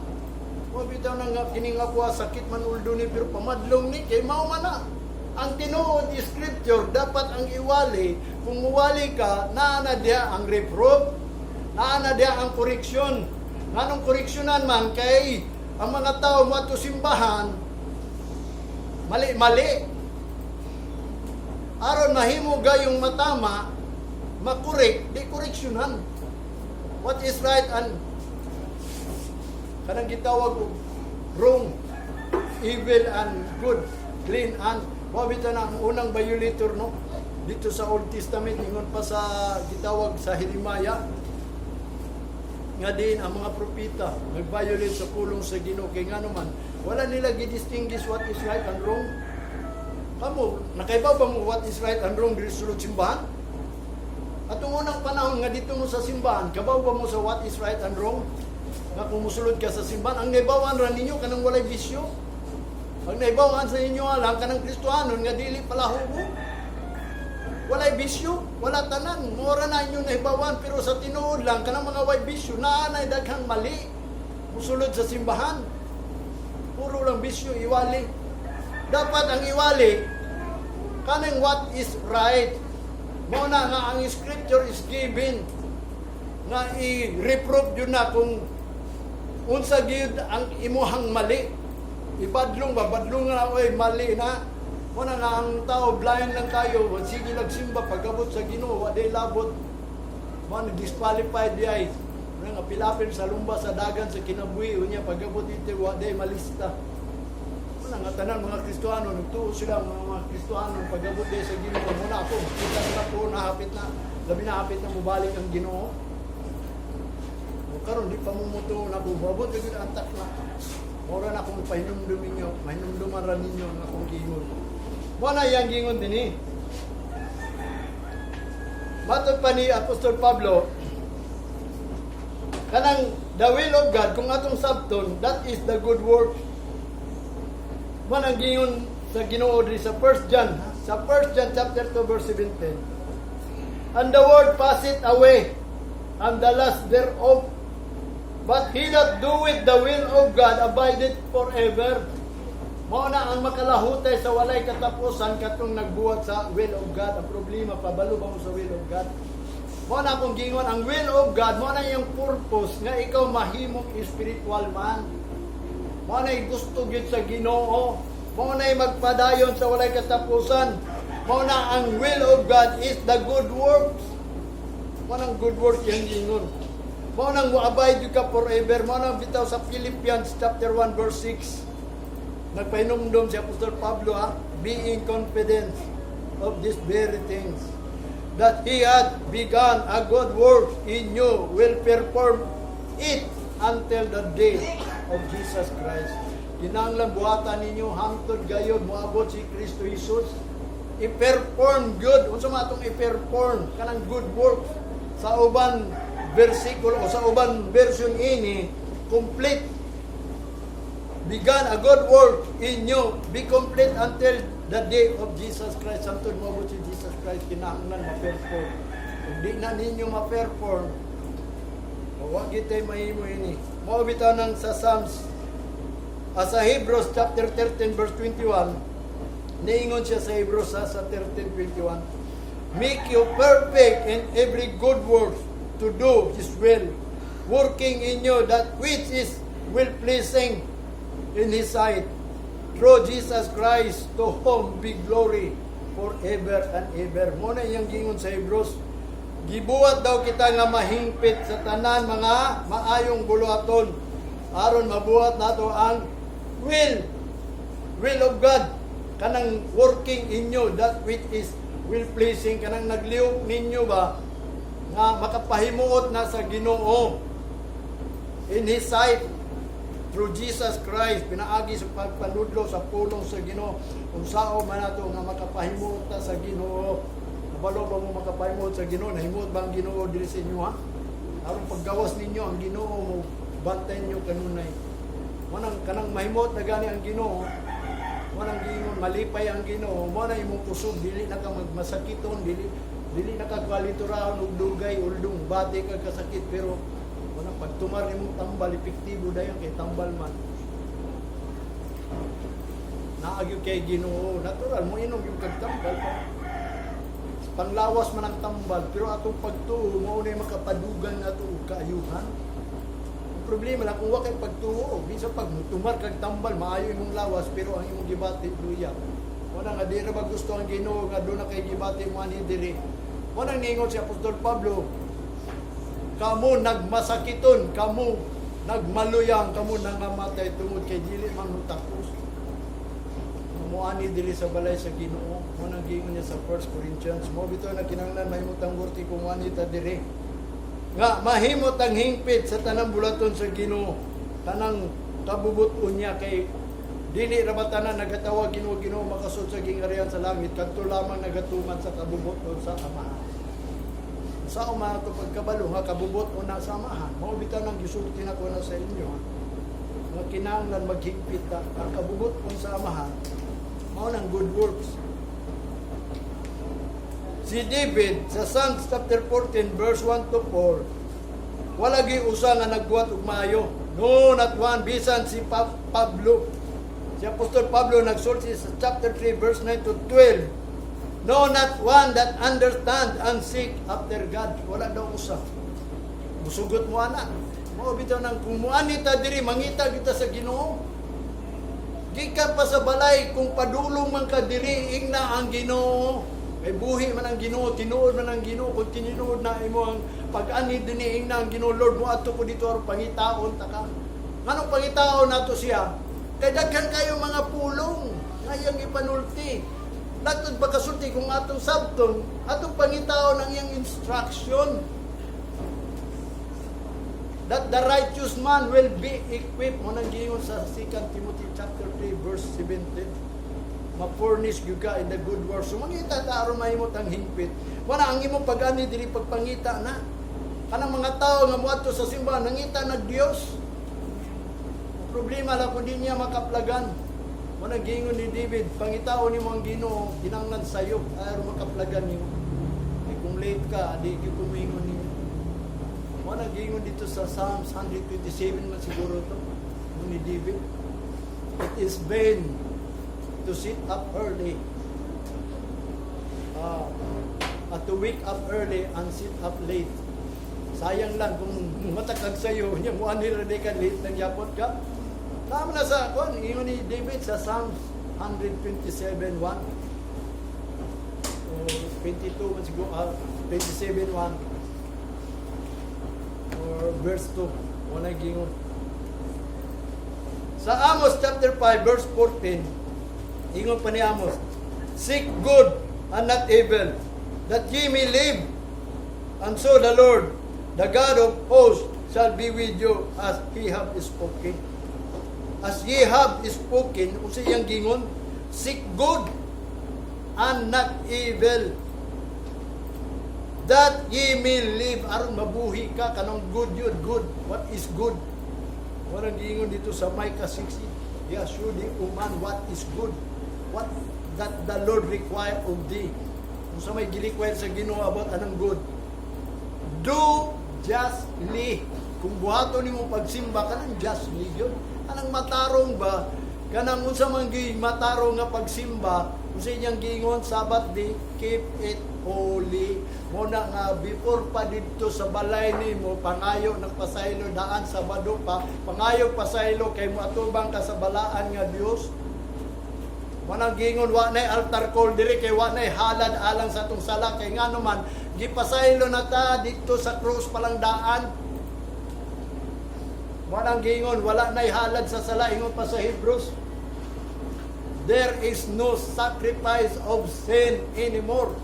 Mo bitaw na nga kini nga kuha, sakit man uldo ni, pero pamadlong ni kay mao man na. Ang tinuod scripture dapat ang iwali. Kung muwali ka, naa na diha ang reproof, naa na diha ang koreksyon. Nganong koreksyonan man? Kay ang mga tao mo ato simbahan mali-mali. Aron mahimo gayong matama, makorek, di koreksyonan. What is right and kanang gitawag og wrong, evil and good, clean and wa bitaw na ang unang violator, no, dito sa Old Testament, ingon pa sa gitawag sa Jeremiah nga din ang mga propeta nag-violate sa pulong sa Ginoo kay ngano man wala nila gi-distinguish what is right and wrong. Kamo, nakaibaw ba mo what is right and wrong diri sulod simbahan? Atong unang panahon nga dito mo sa simbahan, kabaw ba mo sa what is right and wrong? Nga kung musulod ka sa simbahan, ang naibawan ra ninyo kanang walay bisyo. Ang naibawan sa inyo lang kanang Kristohanon nga dili palahubo. Walay bisyo, wala tanan. Mora na inyo naibawan, pero sa tinuod lang kanang mga way bisyo naa nay daghang mali. Musulod sa simbahan. Puro lang bisyo iwali. Dapat ang iwali kanang what is right. Mao na nga ang scripture is given nga i-reprove yun na kung unsa gyud ang imuhang mali. Ibadlong ba, badlong nga, oy, mali na. Mao na nga ang tao blind lang kayo, sige nagsimba, pagabot sa Ginoo, wa day labot. Mao na disqualified di ay. Mao nga pilapil sa lumba sa dagan sa kinabuhi, unya pagabot dito wa day malista. Mao na nga tanan mga Kristohano nagtuo sila mga Kristohano, pagabot di sa Ginoo, mao na ako makita na ko na hapit na, labi na hapit na mobalik ang Ginoo. O karon di pa mo mutuo na ko, abot gyud ang na. Mora na akong pahinumdum ninyo, mahinumduman ra ninyo ang akong gingon. Mao na iyang gingon dinhi. Matod pa ni Apostol Pablo, kanang the will of God, kung atong sabton, that is the good work. Mao nang gingon sa Ginoo diri sa 1 John, sa 1 John chapter 2 verse 17. "And the world passeth away, and the lust thereof, but he that doeth the will of God abideth forever." Mao na ang makalahutay sa walay katapusan katong nagbuhat sa will of God. Ang problema, pabalo ba mo sa will of God? Mao na akong gingon, ang will of God, mao na iyang purpose nga ikaw mahimong spiritual man. Mao na gusto gyud sa Ginoo. Mao na magpadayon sa walay katapusan. Mao na ang will of God is the good works. Mao nang good work yang gingon. Mao nang mo-abide ka forever. Mao nang bitaw sa Philippians chapter 1 verse 6. Nagpahinumdom si Apostol Pablo ha, "Being confident of these very things, that he had begun a good work in you will perform it until the day of Jesus Christ." Kinahanglan buhatan ninyo hangtod gayod moabot si Kristo Jesus. I-perform good. Unsa man atong i-perform? Kanang good works. Sa uban versikulo o sa uban version ini, complete. Began a good work in you, be complete until the day of Jesus Christ. Hangtod moabot si Jesus Christ, kinahanglan ma-perform. Kung di na ninyo ma-perform, wa gitay mahimo ini. Mao bitaw nang sa Psalms, sa Hebrews chapter 13 verse 21, niingon siya sa Hebrews sa 13:21, "Make you perfect in every good work to do His will, working in you that which is well pleasing in His sight, through Jesus Christ, to whom be glory forever and ever." Mao na iyang gingon sa Hebrews. Gibuhat daw kita nga mahingpit sa tanan mga maayong buluhaton aron mabuhat nato ang will of God, kanang working in you that which is well pleasing, kanang naglihok ninyo ba nga makapahimuot na sa Ginoo, in His sight through Jesus Christ, pinaagi sa pagpanudlo sa pulong sa Ginoo. Unsao man nato nga makapahimuot ta sa Ginoo? Kabalo ba mo makapahimuot sa Ginoo? Nahimuot ba ang Ginoo diri sa inyo, ha? Aron paggawas ninyo, ang Ginoo mo bantay ninyo kanunay. Manang kanang mahimuot na gani ang Ginoo, manang giingon malipay ang Ginoo, mo na imong kusog, dili na ka magmasakiton, dili na ka kwalituraon og dugay uldong bati ka kasakit, pero manang pagtumar nimong tambal, epektibo dayon kay tambal man. Naa gyud kay Ginoo, natural mo inom yung kag tambal pa. Panglawas man ang tambal, pero atong pagtuo mao na makapadugang nato og kaayuhan. Ang problema lang kung wa kay pagtuo, bisan pag tumar kag tambal, maayo imong lawas, pero ang imong gibati luya. Wala nga di ra ba gusto ang Ginoo nga duna kay gibati mo ani diri. Wala ningon si Apostol Pablo, "Kamo nagmasakiton, kamo nagmaluyang, kamo nangamatay tungod kay dili man mo takos. Muani diri sa balay sa Ginoo." Mo nang giingon niya sa 1 Corinthians. Mo bitaw na kinahanglan mahimot ang worthy kung muani ta diri. Nga mahimot ang hingpit sa tanang bulaton sa Ginoo. Tanang kabubut-on niya, kay dili ra ba tanan nagatawag "Ginoo, Ginoo" makasud sa gingharian sa langit, kadto lamang nagatuman sa kabubut-on sa Amahan. Sa uma ato pagkabalo nga kabubut-on na sa Amahan? Mao bitaw nang gisulti nako na sa inyo, ha? Nga kinahanglan maghigpit ta ang kabubut-on sa Amahan, mao nang good works. Si David sa Psalms chapter 14 verse 1 to 4, wala gyud usa nga nagbuhat og maayo. No, not one, bisan si Pablo. Si Apostol Pablo nagsulti sa chapter 3 verse 9 to 12. "No, not one that understand and seek after God." Wala daw usa. Musugot mo ana. Mao bitaw nang kung muani ta diri, mangita kita sa Ginoo. Gikan pa sa balay, kung padulong man ka diri, ingna ang Ginoo. Kay buhi man ang Ginoo, tinuod man ang Ginoo. Kung tinuod na imo ang pag-ani dinhi, ingna ang Ginoo, "Lord, moadto ko dito aron pangitaon ta ka." Nganong pangitaon nato siya? Kay daghan kayo mga pulong nga iyang ipanulti. Latod pagkasulti kung atong sabton, atong pangitaon ang iyang instruction. That the righteous man will be equipped. Mo nang giingon sa 2 Timothy chapter 3 verse 17. Ma-furnish gyud ka in the good works. So mangita ta aron mahimot ang hingpit. Wala ang imong pag-ani diri, pagpangita na. Kanang mga tao nga moadto sa simbahan, nangita nag Dios. Ang problema lang kung di niya makaplagan. Mo nang giingon ni David, "Pangitaon nimo ang Ginoo, kinahanglan sayo aron makaplagan nimo." Eh kung late ka, di gyud kumingon nimo. Mo nang giingon dito sa Psalms 127 man siguro to ni David. It is vain to sit up early. At to wake up early and sit up late. Sayang lang kung matakag sa'yo, niya mo ani ra ka, late nang yapot ka. Tama na sa kon, ingon ni David sa Psalms 127:1. O 22 man siguro, 27:1 or verse 2. Wala gingon. Sa Amos chapter 5 verse 14, ingon pa ni Amos, "Seek good and not evil, that ye may live. And so the Lord, the God of hosts, shall be with you as he have spoken." As ye have spoken, unsa iyang gingon? Seek good and not evil, that ye may live, aron mabuhi ka. Kanang good yun, good. What is good? Warang giingon dito sa Micah 6, "Yeah, surely, O man, what is good? What that the Lord require of thee?" Kung sa may gi-require sa Ginoo about anang good. Do justly. Kung buhaton nimo pagsimba, kanang justly yun. Anang matarong ba? Kanang unsa man gi matarong nga pagsimba, unsa inyang giingon? Sabbath day, keep it holy. Mo na nga before pa didto sa balay nimo, pangayo ng pasaylo daan, Sabado pa, pangayo pasaylo kay moatubang ka sa balaan nga Dios. Manang gingon, wa nay altar call diri kay wa nay halad alang sa atong sala, kay ngano man gipasaylo na ta didto sa krus palang daan. Manang gingon, wala nay halad sa sala, ingon pa sa Hebrews. There is no sacrifice of sin anymore.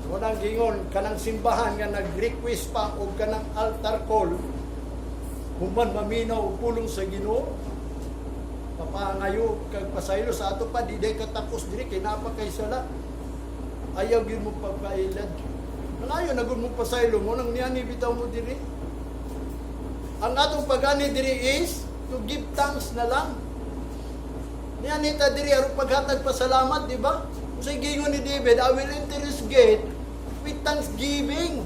Walang gingon, kanang simbahan nga nag-request pa og kanang altar call, human maminaw og pulong sa Ginoo, papangayo kag pasaylo sa ato pa, di day katakos diri kay naa pa kay sala. Ayaw gyud mo pagpailad. Nangayo na gud mo pasaylo mo nang niani bitaw mo diri. Ang atong pag-ani diri is to give thanks na lang. Niani ta diri aron paghatag pasalamat, di ba? Kung gingon ni David, "I will enter his gate with thanksgiving.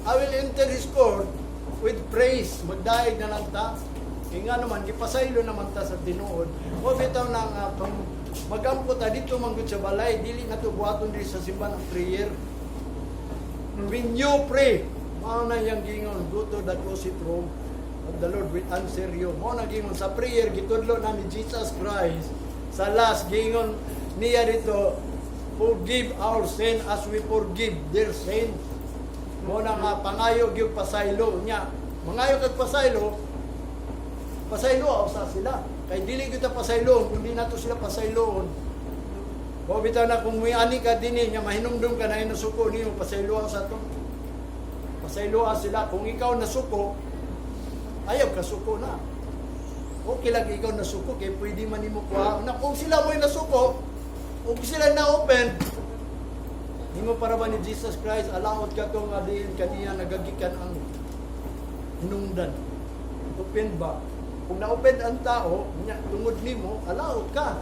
I will enter his court with praise." Magdaig na lang ta. Kaya nga naman, gipasaylo naman ta sa tinuod. O bitaw na nga, kung magampo ta dito manggod sa balay, dili na to buhaton diri sa simbahan ang prayer. When you pray, mao na yang gingon, "Go to the closet room and the Lord will answer you." Mao na gingon sa prayer, gitudlo na ni Jesus Christ. Sa last, gingon niya dito, "Forgive our sin as we forgive their sin." Mao na nga pangayo gyud pasaylo nya. Mangayo kag pasaylo, pasaylo usa sila. Kay dili kita pasayloon kung di nato sila pasayloon. Mao bitaw na kung may ani ka dinhi nga mahinumdum ka na nasuko nimo, pasayloa sa to. Pasayloa sila. Kung ikaw nasuko, ayaw ka suko na. Okay lang ikaw nasuko kay pwede man nimo kuha. Na kung sila mo'y nasuko, kung sila na-open, Nimo para ba ni Jesus Christ, alaot ka tong diin kaniya nagagikan ang hinungdan. Open ba? Kung na-open ang tao, nya, tungod nimo, alaot ka.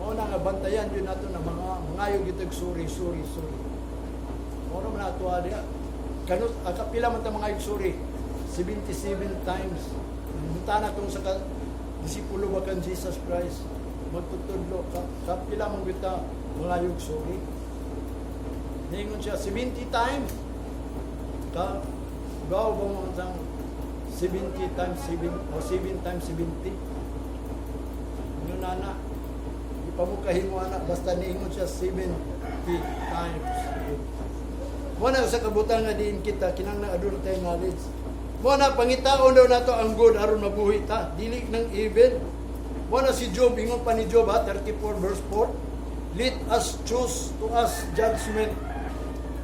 Mao na nga bantayan din nato na mga mangayo gitag sorry, sorry, sorry. Mao na man ato diha. Kanus kapila man ta mga sorry? 77 times. Munta na tong sa ka, disipulo ba kan Jesus Christ magtutudlo ka, kapila man kita mangayog sorry? Ningon siya 70 times. Ka gaw ba mo ang 70 times 7 o 7 times 70? Ingon nana. Di pa mo kahimo ana, basta niingon siya 70 times. Mo na sa kabutang nga diin kita kinahanglan aduna tay knowledge. Mo na pangitaon daw nato ang good aron mabuhi ta, dili ng evil. Mo na si Job, ingon pa ni Job ha, 34 verse 4. "Let us choose to us judgment.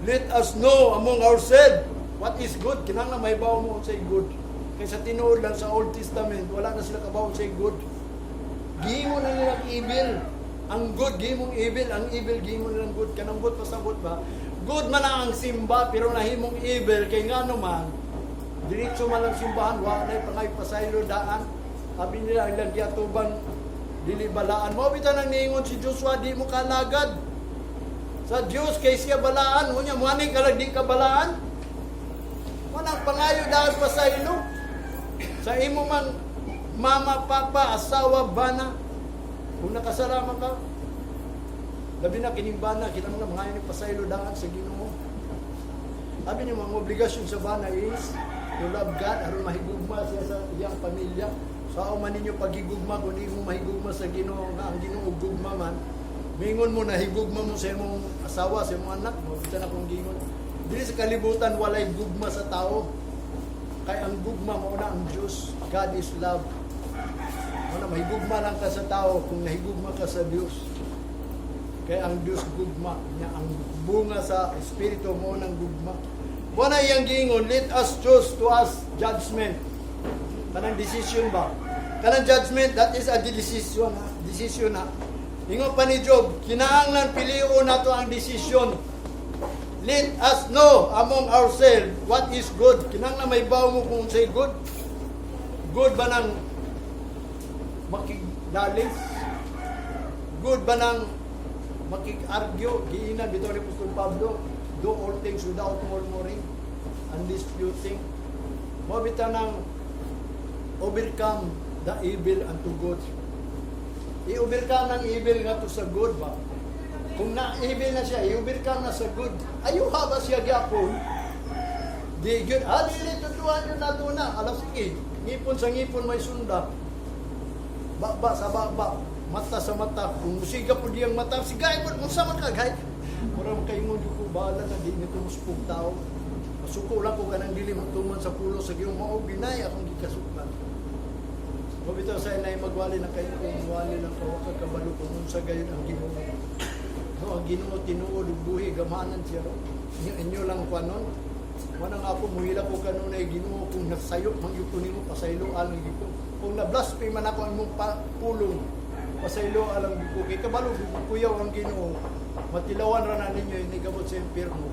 Let us know among ourselves what is good." Kinahanglan may bawo mo unsay good. Kay sa tinuod lang sa Old Testament, wala na sila kabawo unsay good. Gihimo na nilang evil. Ang good, gihimong evil. Ang evil, gihimo nilang good. Kanang good, pasabot ba? Good man ang simba, pero nahimong evil. Kay nga naman, diretso man lang simbahan, wa na pangay pasaylo daan. Abi nila ilang giatubang dili balaan. Mao bitaw nang niingon si Joshua, "Di mo kalagad sa Dios kay siya balaan." Unya muani ka lang, di ka balaan. Manang pangayo daan pasaylo. Sa imo man mama, papa, asawa, bana, kung nakasalaman ka, labi na kining bana, kinahanglan mga ni pasaylo daan sa Ginoo. Sabi niyo, mga obligasyon sa bana is to love God aron mahigugma siya sa iyang pamilya. Sa man ninyo pagigugma kung di mo mahigugma sa Ginoo, nga ang Ginoo gugma man, mingon mo na higugma mo sa imong asawa, sa imong anak, mo bisan akong gingon. Dili sa kalibutan walay gugma sa tao. Kay ang gugma mao na ang Diyos. God is love. Mao na mahigugma lang ka sa tao kung nahigugma ka sa Diyos. Kaya ang Diyos gugma niya, ang bunga sa espiritu mo ng gugma. Mao na iyang giingon, "Let us choose to us judgment." Kanang decision ba? Kanang judgment, that is a decision. Ha? Decision na. Ingon pa ni Job, kinahanglan pilion nato ang decision. "Let us know among ourselves what is good." Kinahanglan mahibaw mo kung unsay good. Good ba nang makigdalis? Good ba nang makig-argue? Giingnan bitaw ni Apostol Pablo, "Do all things without murmuring and disputing." Mao bitaw nang overcome the evil unto good. I-overcome ng evil nga to sa good ba? Kung na-evil na siya, i-overcome na sa good. Ayuha ba siya gyapon? Di gyud, ah, dili tutuan yun nato na. Alas sige, ngipon sa ngipon may sunda. Baba sa baba, mata sa mata. Kung musiga po diyang mata, sigay po, unsa man ka, gay. Mura man kaingon ko, bahala na, di nito muspog tao. Masuko lang ko kanang dili magtuman sa pulong sa Ginoo, mao ginay akong gikasukan. Mao bitaw sa inay magwali na kayo kung wali lang ka, wa ka kabalo kung unsa gayon ang Ginoo. No, ang Ginoo tinuod ug buhi, gamhanan siya. Inyo, inyo lang kuanon. Wala nga ako muhila ko kanunay, Ginoo, kung nasayop man gyud ko nimo, pasayloan gyud ko. Kung na-blaspheme man ako ang imong pulong, pasayloan lang gyud ko kay kabalo gyud ko kuyaw ang Ginoo. Matilawan ra na ninyo inigabot sa impierno.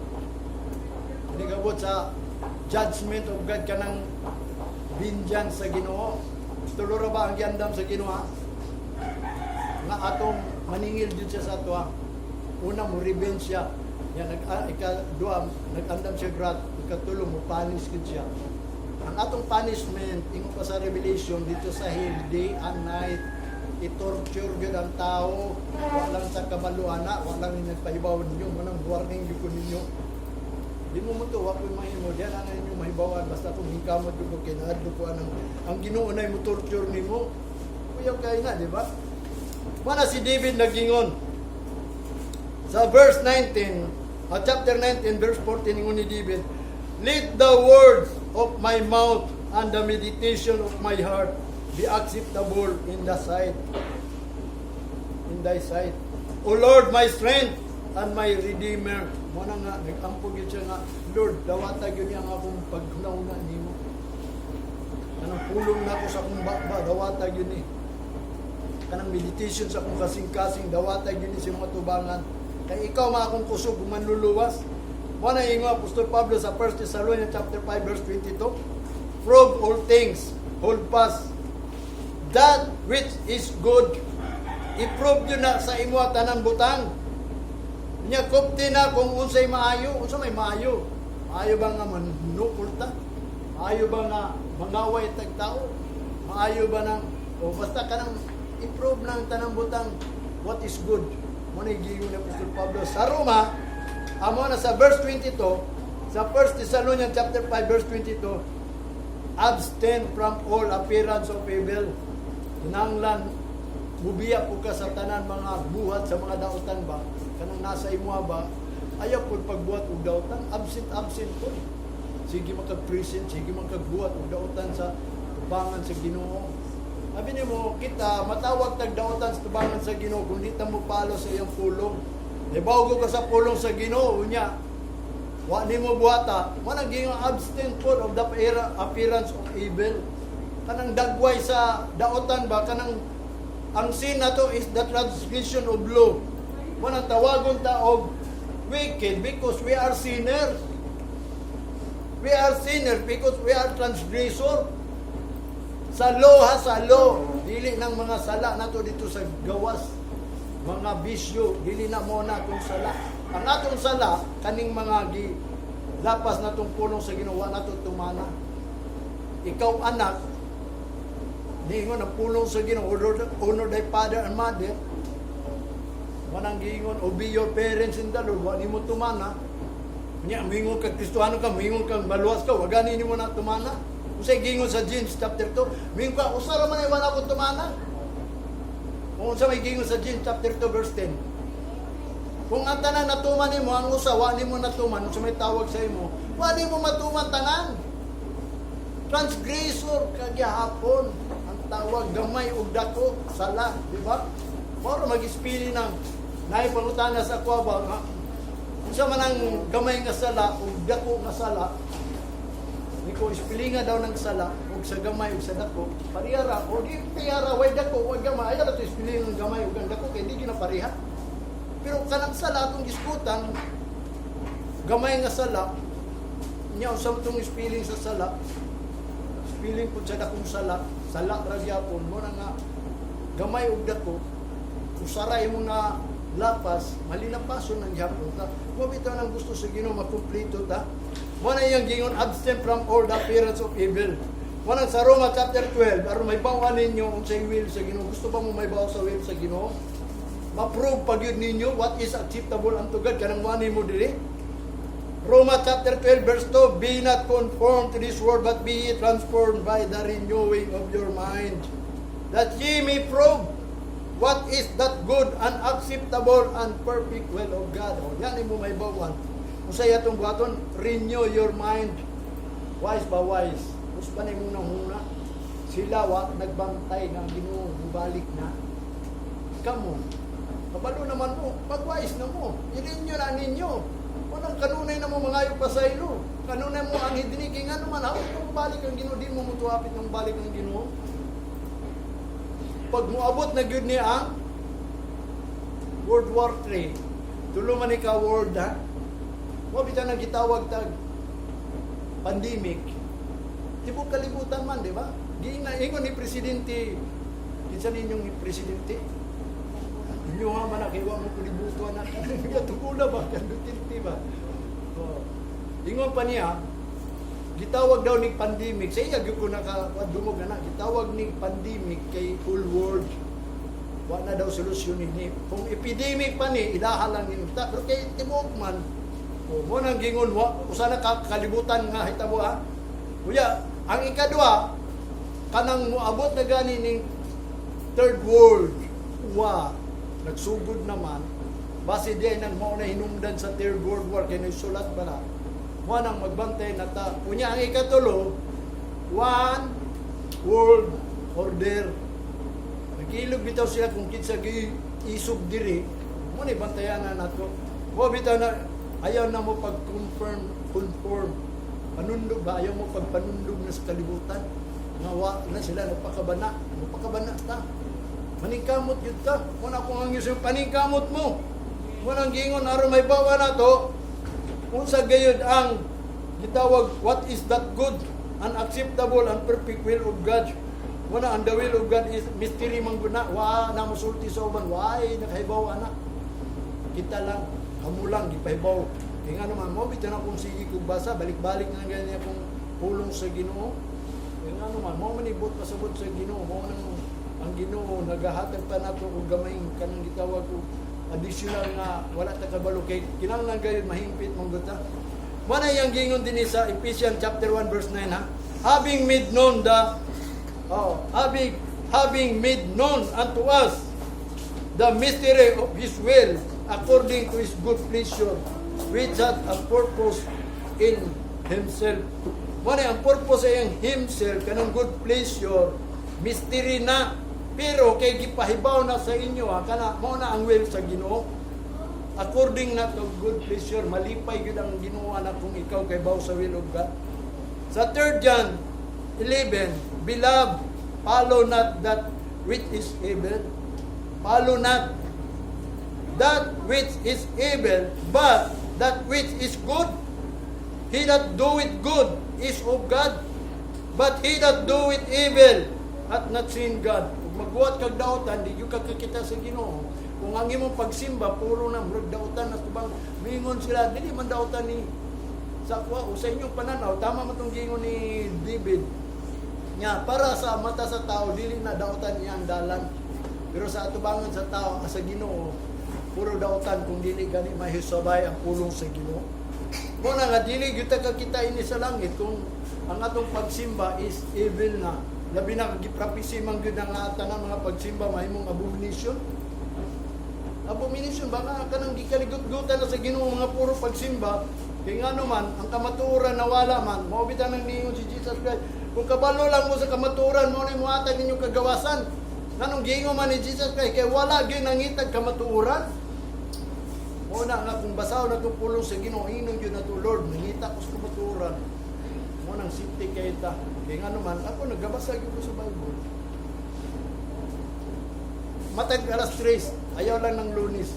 Inigabot sa judgment of God, kanang vengeance sa Ginoo. Tulo ra ba ang giandam sa Ginoo, ha? Nga atong maningil jud siya sa ato, ha? Una, mo revenge siya. Yan, ika duha, nag-andam siya wrath. Ikatulo, mo punish gud siya. Ang atong punishment, ingon pa sa Revelation, dito sa hell, day and night, i-torture gyud ang tao, walang sa kabaluan na, walang nagpahibaw ninyo, manang warning gyud ko ninyo. Di mo mo to, wa ko'y mahimo, diyan ang inyo mahibawan, basta kung hingkamot gyud ko, kinahadlo ko anang, ang Ginoo na'y mo torture nimo. Kuyaw kay na, di ba? Mana si David nagingon, sa verse 19, chapter 19, verse 14, ingon ni David, "Let the words of my mouth and the meditation of my heart be acceptable in thy sight, O Lord, my strength and my Redeemer." Mo na nga, nag-ampo gyud siya nga, "Lord, dawata gyud niya ang akong paghunahuna nimo. Kanang pulong nako sa akong baba, dawata gyud ni. Kanang meditation sa akong kasing-kasing, dawata gyud ni sa mga tubangan. Kay ikaw mga akong kusog ug manluluwas." Mo na ingon Apostol Pablo sa 1 Thessalonians chapter 5 verse 22, "Prove all things, hold fast that which is good." I-prove yun na sa imo tanan butang. Nya kupti na kung unsay maayo, unsa may maayo. Maayo ba nga manukol ta? Maayo ba nga mangaway tag tao? Maayo ba nang o basta kanang i-prove ng tanang butang, what is good. Mo na giingon ni Apostol Pablo sa Roma, amo na sa verse 22, sa 1 Thessalonians chapter 5 verse 22, "Abstain from all appearance of evil." Kinahanglan mubiya po ka sa tanan mga buhat sa mga dautan ba, kanang nasa imuha ba, ayaw po pagbuhat og dautan, absent absent po. Sige makag-present, sige makagbuhat og dautan sa tubangan sa Ginoo. Sabi nimo kita matawag tag dautan sa tubangan sa Ginoo kung di ta mo follow sa iyang pulong. Nibawgo ka sa pulong sa Ginoo unya wa nimo buhata, mo nang giingon, "Abstain po of the appearance of evil." Kanang dagway sa daotan ba, kanang ang sin nato is the transgression of law. Mo nang tawagon ta og wicked because we are sinners. We are sinners because we are transgressor. Sa law ha, sa law. Dili ng mga sala nato dito sa gawas. Mga bisyo, dili na mo na atong sala. Ang atong sala, kaning mga gi lapas natong pulong sa Ginoo nato tumana. Ikaw anak, niingon ang pulong sa Ginoo, "Honor, honor thy father and mother." Manang giingon, "Obey your parents in the Lord," wa nimo tumana. Nya, moingon ka Kristohano ka, moingon kang maluwas ka, wa gani nimo na tumana. Unsay giingon sa James chapter 2? Moingon ka, usa ra man ay wala akong tumana. Kung unsa may giingon sa James chapter 2 verse 10. Kung ang tanan natuman nimo, ang usa wa nimo natuman, unsa may tawag sa imo? Wa nimo matuman tanan. Transgressor kagihapon. Ang tawag gamay ug dako, sala, di ba? Mao ra mag-ispili ng naay pangutana sa ako ba nga, Unsa man ang gamay nga sala ug dako nga sala, ni ko ispelinga daw ng sala ug sa gamay ug sa dako, pareha ra o di pareha ra, way dako, way gamay. Ayaw ra to ispelinga ng gamay ug ang dako kay di gyud na pareha. Pero kanang sala atong gisgutan, gamay nga sala, nya unsa man tong spelling sa sala? Spelling pud sa dakong sala, sala ra gyapon mo na nga gamay ug dako, usara imo na lapas, malinapason ang gyapon ta. Mo bitaw nang gusto sa Ginoo, makumpleto ta. Mo na iyang gingon, "Abstain from all the appearance of evil." Mo nang sa Roma chapter 12, aron may bawan ninyo unsay will sa Ginoo. Gusto ba mo may bawa sa will sa Ginoo? Ma-prove pag yun ninyo what is acceptable unto God kanang wani mo dili. Roma chapter 12 verse 2, "Be not conformed to this world, but be ye transformed by the renewing of your mind, that ye may prove what is that good and acceptable and perfect will of God." O, yan mo may bawan. Unsay atong buhaton? Renew your mind. Wise ba, wise? Uspa na imong nahuna. Sila wa nagbantay nga ang Ginoo mubalik na. Kamo, kabalo naman mo, pag-wise na mo, i-renew na ninyo. Walang kanunay na mo mangayo pasaylo. Kanunay mo ang hidiniki nga naman, hapit mo balik ang Ginoo, di mo mutuapit ng balik ang Ginoo. Pag muabot na gyud ni ang World War III, tulo man ni ka world ha. Mo bitaw nang gitawag tag pandemic. Tibok kalibutan man, di ba? Giina ingon ni presidente, kinsa ninyong presidente? Inyo nga man kay wa mo kulibuto anak. Katugula ba kan Duterte ba? Oh. Ingon pa niya, gitawag daw ni pandemic. Sa iya gyud ko naka dungog na, gitawag ni pandemic kay whole world. Wa na daw solusyon ini. Kung epidemic pa ni, ilaha lang ni ta. Pero kay tibuok man, oh, mo nang gingon wa usa na ka kalibutan nga hitabo ha. Kuya, ang ikadua, kanang moabot na gani ning third world wa nagsugod naman, base di ay nang mao na hinungdan sa Third World War kay sulat ba na mo nang magbantay na ta. Unya ang ikatulo, one world order. Nagilog bitaw sila kung kinsa gi isog diri mo ni bantayan na nato. Mo bitaw na ayaw na mo pag-confirm, conform, panundog ba, ayaw mo pagpanundog na sa kalibutan nga wa na sila nagpakabana. Nagpakabana ta, maningkamot yun ta. Mo na kung ang yung paningkamot mo mo nang gingon aron may bawa na to unsa gayud ang gitawag what is that good and acceptable and perfect will of God. Wala, ang the will of God is mystery man gud na, wa na mosulti sa uban, wa nakahibaw ana. Kita lang, kamo lang gipahibaw. Kay nga naman mo bitaw na kung sige kog basa, balik-balik na ganyan akong pulong sa Ginoo. Kay nga naman mo manibot pasabot sa Ginoo, mo nang ang Ginoo nagahatag pa nato og gamay kanang gitawag og additional nga wala ta kabalo kay kinahanglan gayud mahingpit mong gud ta. Mo na iyang gingon dinhi sa Ephesians chapter 1 verse 9 ha. Having made known the oh, having made known unto us the mystery of His will according to His good pleasure, which hath a purpose in Himself. Mo na ang purpose ay ang Himself, kanang good pleasure, mystery na. Pero kay gipahibaw na sa inyo ha, kana mao na ang will sa Ginoo. According na to good pleasure, malipay gyud ang Ginoo anak kung ikaw kay baw sa will of God. Sa 3 John 11, "Beloved, follow not that which is evil." Follow not that which is evil, but that which is good. "He that doeth good is of God, but he that doeth evil hath not seen God." Kung magbuhat kag dautan, di gyud ka kakita sa Ginoo. Kung ang imong pagsimba, puro na murag dautan na tubang mingon sila, dili man dautan ni sa kwa o sa inyong pananaw, tama man tong gingon ni David. Nya para sa mata sa tao dili na dautan niya ang dalan. Pero sa atubangan sa tao, sa Ginoo, puro dautan kung dili gani mahisabay ang pulong sa Ginoo. Mo na nga dili gyud ta kakita ini sa langit kung ang atong pagsimba is evil na. Labi na giprapisi man gyud ang tanan mga pagsimba mahimong abomination. Abomination ba nga kanang gikaligut-gutan na sa Ginoo mga puro pagsimba? Kay ngano man ang kamatuoran nawala man, mao bitaw nang niingon si Jesus Christ. Kung kabalo lang mo sa kamatuoran, mao na mohatag ninyong kagawasan. Nganong giingon man ni Jesus Christ kay wala gyud nangitag kamatuoran. Mao na nga kung basahon na itong pulong sa Ginoo, ingnon gyud nato, "Lord, nangita ko sa kamatuoran." Mao nang safety kay ta. Kay nga naman, ako nagabasa gyud ko sa Bible. Matag alas 3, ayaw lang ng Lunes.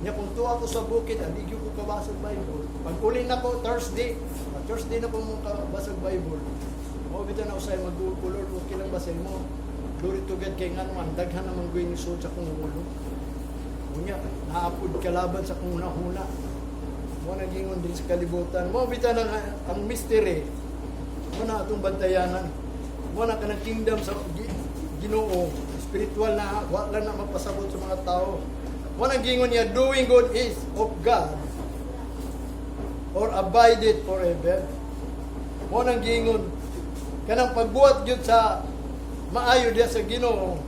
Nya kung tuwa ko sa bukid, andi gyud ko kabasa sa Bible. Pag uli na ko Thursday, ah, Thursday na ko mo kabasa Bible. Mao bitaw na usay mag ko, "Lord, okay lang ba sa imo?" Glory to God, kay nga naman daghan naman gyud ni sa akong ulo. Unya, naapod kalaban sa akong hunahuna. Mo nagingon din sa kalibutan. Mao bitaw na nga ang mystery. Mo na atong bantayanan. Mo na kanang kingdom sa Ginoo, spiritual na, wa lang na mapasabot sa mga tao. Mo nang gingon niya, doing good is of God or abide it forever. Mo nang gingon kanang pagbuhat gyud sa maayo diya sa Ginoo,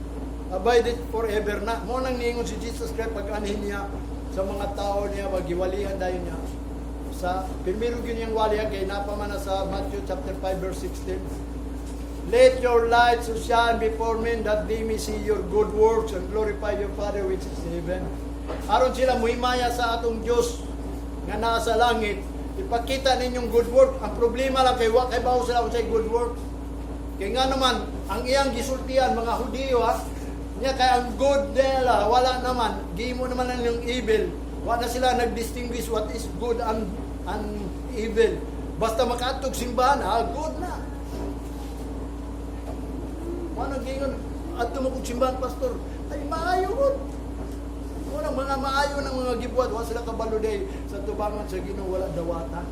abide it forever na. Mo nang niingon si Jesus Christ pag anhin niya sa mga tao niya, magiwalihan dayon niya. Sa primero gyud niyang walihan kay napaman na sa Matthew chapter 5 verse 16. "Let your light so shine before men that they may see your good works and glorify your Father which is in heaven." Aron sila muhimaya sa atong Dios nga naa sa langit, ipakita ninyong good work. Ang problema lang kay wa kay bawo sila unsay good work. Kay nga naman, ang iyang gisultian mga Hudiyo ha, niya kay ang good nila wala naman, gimo naman lang yung evil. Wa na sila nag-distinguish what is good and evil. Basta makaadtog simbahan, ah, good na. Ano gingon adto mo kung simbahan, pastor, ay maayo gud. Wala mga maayo ng mga gibuhat, wa sila kabalo day sa tubangan sa Ginoo wala dawata.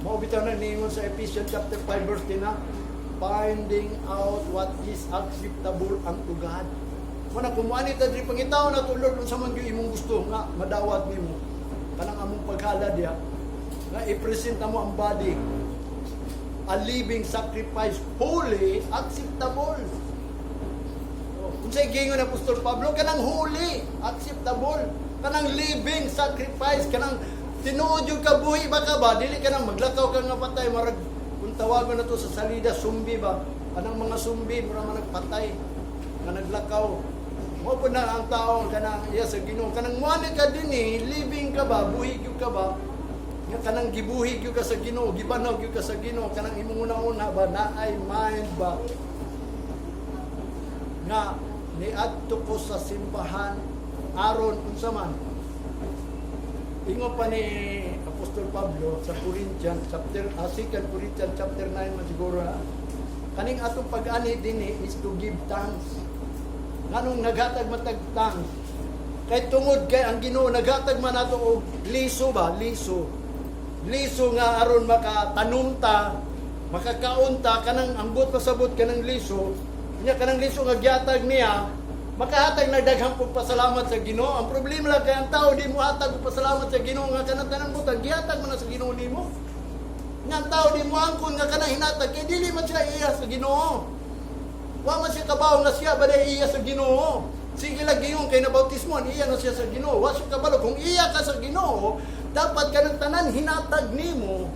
Mao bitaw na niingon sa Ephesians chapter 5 verse 10 na, finding out what is acceptable unto God. Muna kung muani ta diri, pangitaon nato, "Lord, unsa man gyud imong gusto nga madawat nimo?" Kanang among paghala diha nga i-present mo ang body a living sacrifice, holy, acceptable. Oh, unsay gingon ni Apostol Pablo? Kanang holy, acceptable, kanang living sacrifice, kanang tinuod yung kabuhi ba ka ba, dili kanang maglakaw ka nga patay, marag kung tawagon na to sa salida, sumbi ba, kanang mga sumbi, mura man nagpatay nga naglakaw. Mo po na ang tao kanang iya sa Ginoo, kanang muani ka dinhi, living ka ba, buhi gyud ka ba, nga kanang gibuhi gyud ka sa Ginoo, gibanaw gyud ka sa Ginoo, kanang imong una-una ba, naay mind ba nga niadto ko sa simbahan aron unsa man. Ingon pa ni Apostol Pablo sa Corinthians chapter 2 Corinthians chapter 9 man siguro na, kaning atong pag-ani dinhi is to give thanks. Nganong naghatag man tag thanks? Kay tungod kay ang Ginoo naghatag man nato og liso ba, liso liso nga aron makatanom ta, makakaon ta, kanang ambot pasabot kanang liso niya, kanang liso nga gihatag niya, makahatag na daghang pagpasalamat sa Ginoo. Ang problema lang kay ang tao di mo hatag og pasalamat sa Ginoo nga kanang tanang butang gihatag man na sa Ginoo nimo. Nga ang tao di mo angkon nga kanang hinatag kay dili man siya iya sa Ginoo. Wa man siya kabaw nga siya ba iya sa Ginoo. Sige lang giyon kay nabautismo, iya na siya sa Ginoo. Wa siya kabalo kung iya ka sa Ginoo, dapat kanang tanan hinatag nimo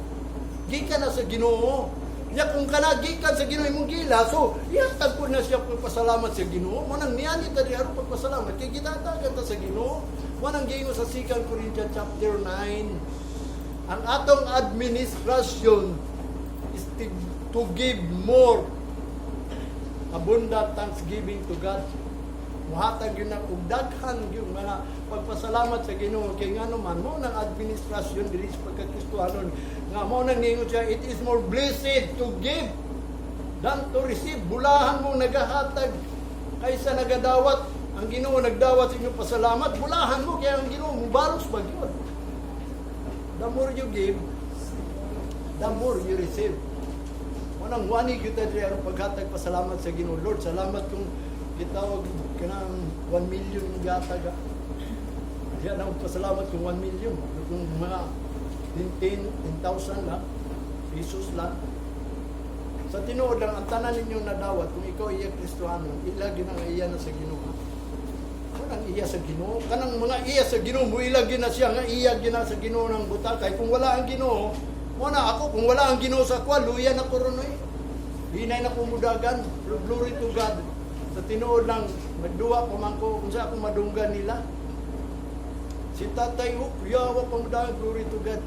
gikan na sa Ginoo. Nya kung kana gikan sa Ginoo imong gila, so ihatag po na siya pagpasalamat sa Ginoo. Mo nang niani ta di aron pagpasalamat kay gitatagan ta sa Ginoo. Mo nang giingon sa 2 Corinthians chapter 9, ang atong administrasyon is to give more abundant thanksgiving to God. Muhatag yun na og daghan yung mga pagpasalamat sa Ginoo, kay ngano man mo nang administrasyon diri sa pagkakristohanon nga mo nang ningon siya, it is more blessed to give than to receive. Bulahan mo nagahatag kaysa nagadawat. Ang Ginoo nagdawat sa inyong pasalamat, bulahan mo kay ang Ginoo mubalos ba gyud. The more you give, the more you receive. Manang wani gyud ta diri aron paghatag pasalamat sa Ginoo. "Lord, salamat kung gitawag kanang 1 million yung gihatag. Ah. Diya na akong pasalamat kung 1 million. Kung mga 10 10,000 lang, pesos lang." Sa tinuod lang, ang tanan ninyong nadawat, kung ikaw iya Kristohano, ilagi na nga iya na sa Ginoo. Kanang iya sa Ginoo, kanang mga iya sa Ginoo, muilagi na siya nga iya gina sa Ginoo ng buta. Kay kung wala ang Ginoo, mo na ako, kung wala ang Ginoo sa kwa, luya na ko ron eh. Hinay na ko mudagan, glory to God. Sa tinuod lang, nagduwa pa man ko kung sa akong madunggan nila. Si tatay, oh, kuyawa pa mo dahil, glory to God.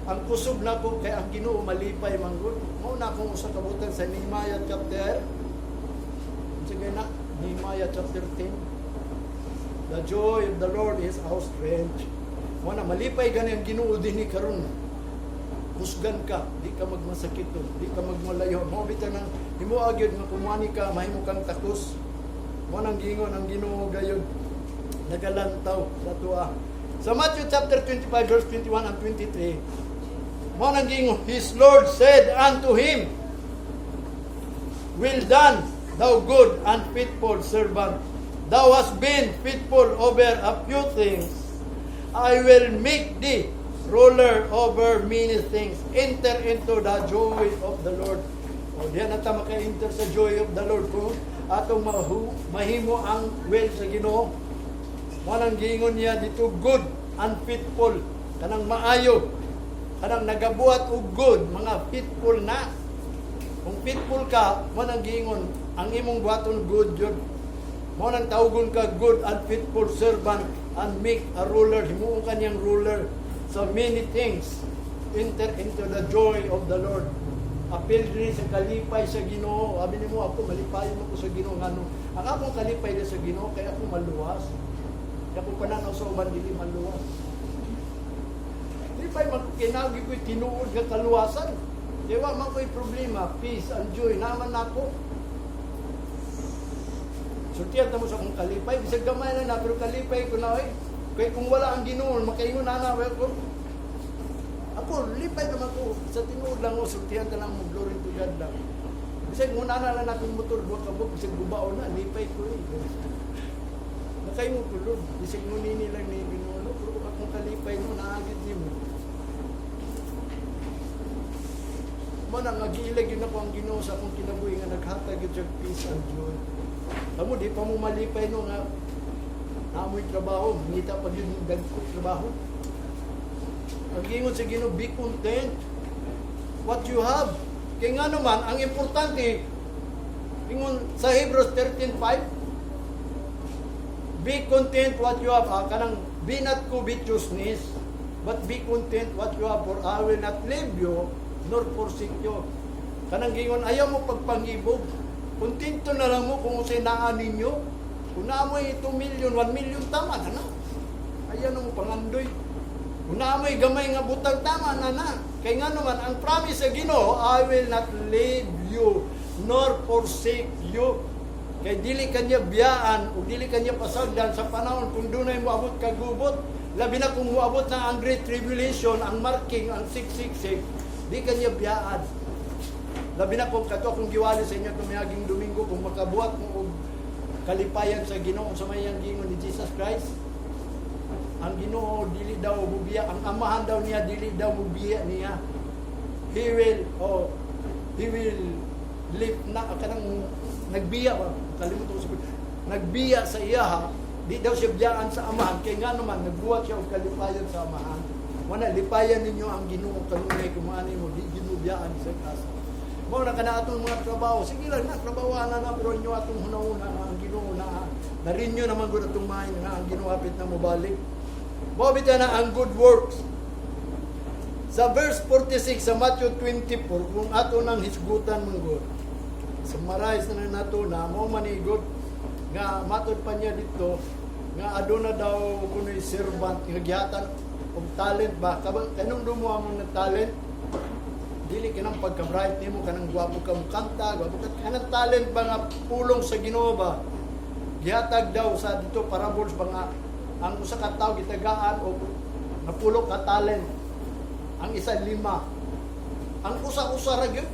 Ang kusog nako kay ang Ginoo malipay manggod. Mao na akong usa ka butang sa Nehemiah chapter. Sige na, Nehemiah chapter 10. The joy of the Lord is our strength. Mao na malipay gani ang Ginoo dinhi karon. Kusgan ka, di ka magmasakiton, di ka magmalayo. Mao bitaw nang himoa gyud nga kumuani ka, mahimo kang takos. Mao nang giingon ang Ginoo gayud nagalantaw sa atoa. Sa Matthew chapter 25 verse 21 and 23, mao nang giingon, "His Lord said unto him, 'Well done, thou good and faithful servant. Thou hast been faithful over a few things. I will make thee ruler over many things. Enter into the joy of the Lord.'" O, diyan na ta maka-enter sa joy of the Lord kung atong mahimo ang will sa Ginoo. Mao nang giingon niya dito, good and faithful, kanang maayo, kanang nagabuhat og good, mga faithful na. Kung faithful ka, mao nang giingon ang imong buhaton good yun. Mao nang tawgon ka good and faithful servant and make a ruler, himuon ka niyang ruler sa many things. Enter into the joy of the Lord. Apil diri sa kalipay sa Ginoo. Abi nimo, ako malipayon ako sa Ginoo, ngano? Ang akong kalipay sa Ginoo kay ako maluwas. Kaya kung pananaw sa uban, dili maluwas. Lipay man ko kay naa ko'y tinuod nga kaluwasan. Kaya wa man ko'y problema, peace and joy naman nako. Sultihan ta mo sa akong kalipay, bisag gamay na na, pero kalipay ko na oy. Kay kung wala ang Ginoo, makaingon na na ko. Ako, lipay naman ko sa tinuod lang o sultihan ta lang mo, glory to God lang. Bisag muna na lang akong motor duha ka buok, bisag gubao na, lipay ko eh. Nakaingon ko, "Lord, bisag mo nini lang ni Ginoo, no, pero akong kalipay no naagid nimo." Mo na nga giilag yun ako ang Ginoo sa akong kinabuhi nga naghatag yun siya peace and joy. Kamo di pa mo malipay no nga naamoy trabaho, ngita pa yun dagko trabaho. Ang giingon sa Ginoo, be content what you have. Kaya nga naman, ang importante, ingon sa Hebrews 13:5, be content what you have. Ah, kanang, be not covetousness, but be content what you have, for I will not leave you, nor forsake you. Kanang gingon, ayaw mo pagpangibog. Kontento na lang mo kung unsay naa ninyo. Kung naa mo 2 million, 1 million, tama na na. Ayaw na mo pangandoy. Kung naa mo'y gamay nga butang, tama na na. Kay nga naman, ang promise sa Ginoo, "I will not leave you nor forsake you." Kay dili kanya biyaan o dili kanya pasagdan sa panahon kung dunay moabot kagubot. Labi na kung moabot na ang Great Tribulation, ang marking, ang 666, di kanya biyaan. Labi na kung kato akong giwali sa inyo itong miaging Domingo, kung makabuhat mo og kalipayan sa Ginoo sa mayang gingon ni Jesus Christ, ang Ginoo dili daw mubiya, ang amahan daw niya dili daw mubiya niya. He will lift na kanang nagbiya ba, kalimot ko sa nagbiya sa iyaha, di daw siya biyaan sa amahan kay nga naman nagbuhat siya og kalipayan sa amahan. Wala lipayan ninyo ang Ginoo kanunay kung maani mo di Ginoo biyaan sa asa. Mao na kana atong mga trabaho. Sige lang na, trabaho na na, pero inyo atong hunahuna nga ang Ginoo na narinyo naman gud atong mind nga ang Ginoo hapit na mobalik. Mao bitaw na ang good works. Sa verse 46 sa Matthew 24, kung ato nang hisgutan man gud, summarize na nato na mo manigod nga matod pa niya dito nga aduna daw kunoy servant nga gihatan og talent ba kabang kanong dumo ang mga talent, dili kanang pagka-bright nimo, kanang gwapo ka mo kanta, gwapo ka, kanang talent ba nga pulong sa Ginoo ba. Gihatag daw sa dito parables ba nga ang usa ka tawo gitagaan og napulo ka talent, ang isa lima, ang usa-usa ra gyud.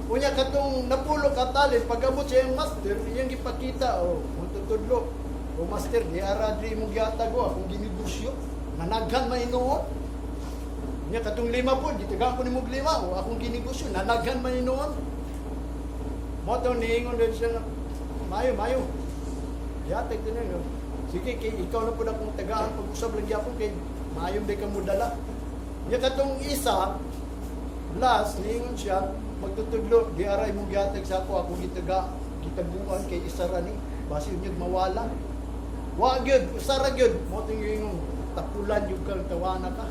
Unya katong napulo ka talent, pag-abot sa iyang master, iyang gipakita, oh, magtutudlo, "O master, di ara diri imong gihatag o akong ginegosyo, nanaghan man hinuon." Nya katong lima po, gitagaan ko nimo og lima, o akong ginegosyo, nanaghan man hinuon. Mo to niingon din siya nga, "Mayo, mayo. Gihatag din niya. Sige, kay ikaw na pud akong tagaan pag-usab lang gyapon kay maayo di ka mo dala." Nya katong isa, last, niingon siya, "Magtutudlo, di aray mong gihatag sa ako, ako gitaga, gitaguan kay isa ra ni, basi unyag mawala." Wa gyud, usara gyud. Mo tingin tapulan yung kang tawana ka.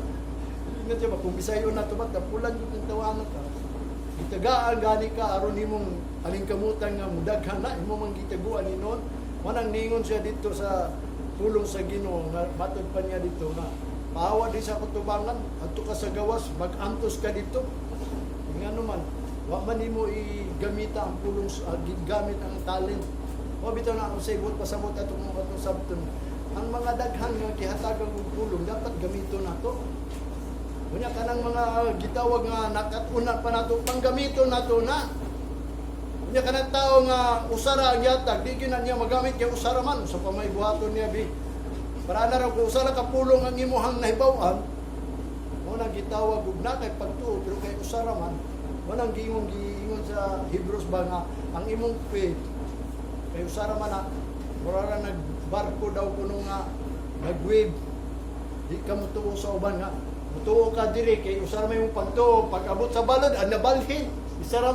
Ingat siya ba, kung Bisayo na to ba, tapulan yung kang tawana ka. Gitagaan gani ka aron imong alingkamutan nga mudaghan na imo man gitaguan ni noon. Manang ningon siya dito sa pulong sa Ginoo nga matod pa niya dito nga paawa di sa kutubangan adto ka sa gawas, mag-antos ka dito. Nga naman, wa man nimo igamita ang pulong gigamit ang talent. Wa bitaw na akong saybot pasabot atong mga atong sabton. Ang mga daghan nga gihatagan og pulong dapat gamito nato. Unya kanang mga gitawag nga nakat-una pa nato panggamito nato na. Unya kanang tao nga usara ang yatag, di gyud na niya magamit kay usara man sa pa may buhaton niya bi. Para na raw kung usara ka pulong ang imuhang nahibaw-an, mo nang gitawag og na kay pagtuo pero kay usara man, mo nang giingon giingon sa Hebrews ba nga ang imong faith kay usara man na mura ra nagbarko daw kuno nga nag-wave, di ka mutuo sa uban nga mutuo ka diri kay usara may imong pagtuo, pag abot sa balod ang nabalhin isa ra.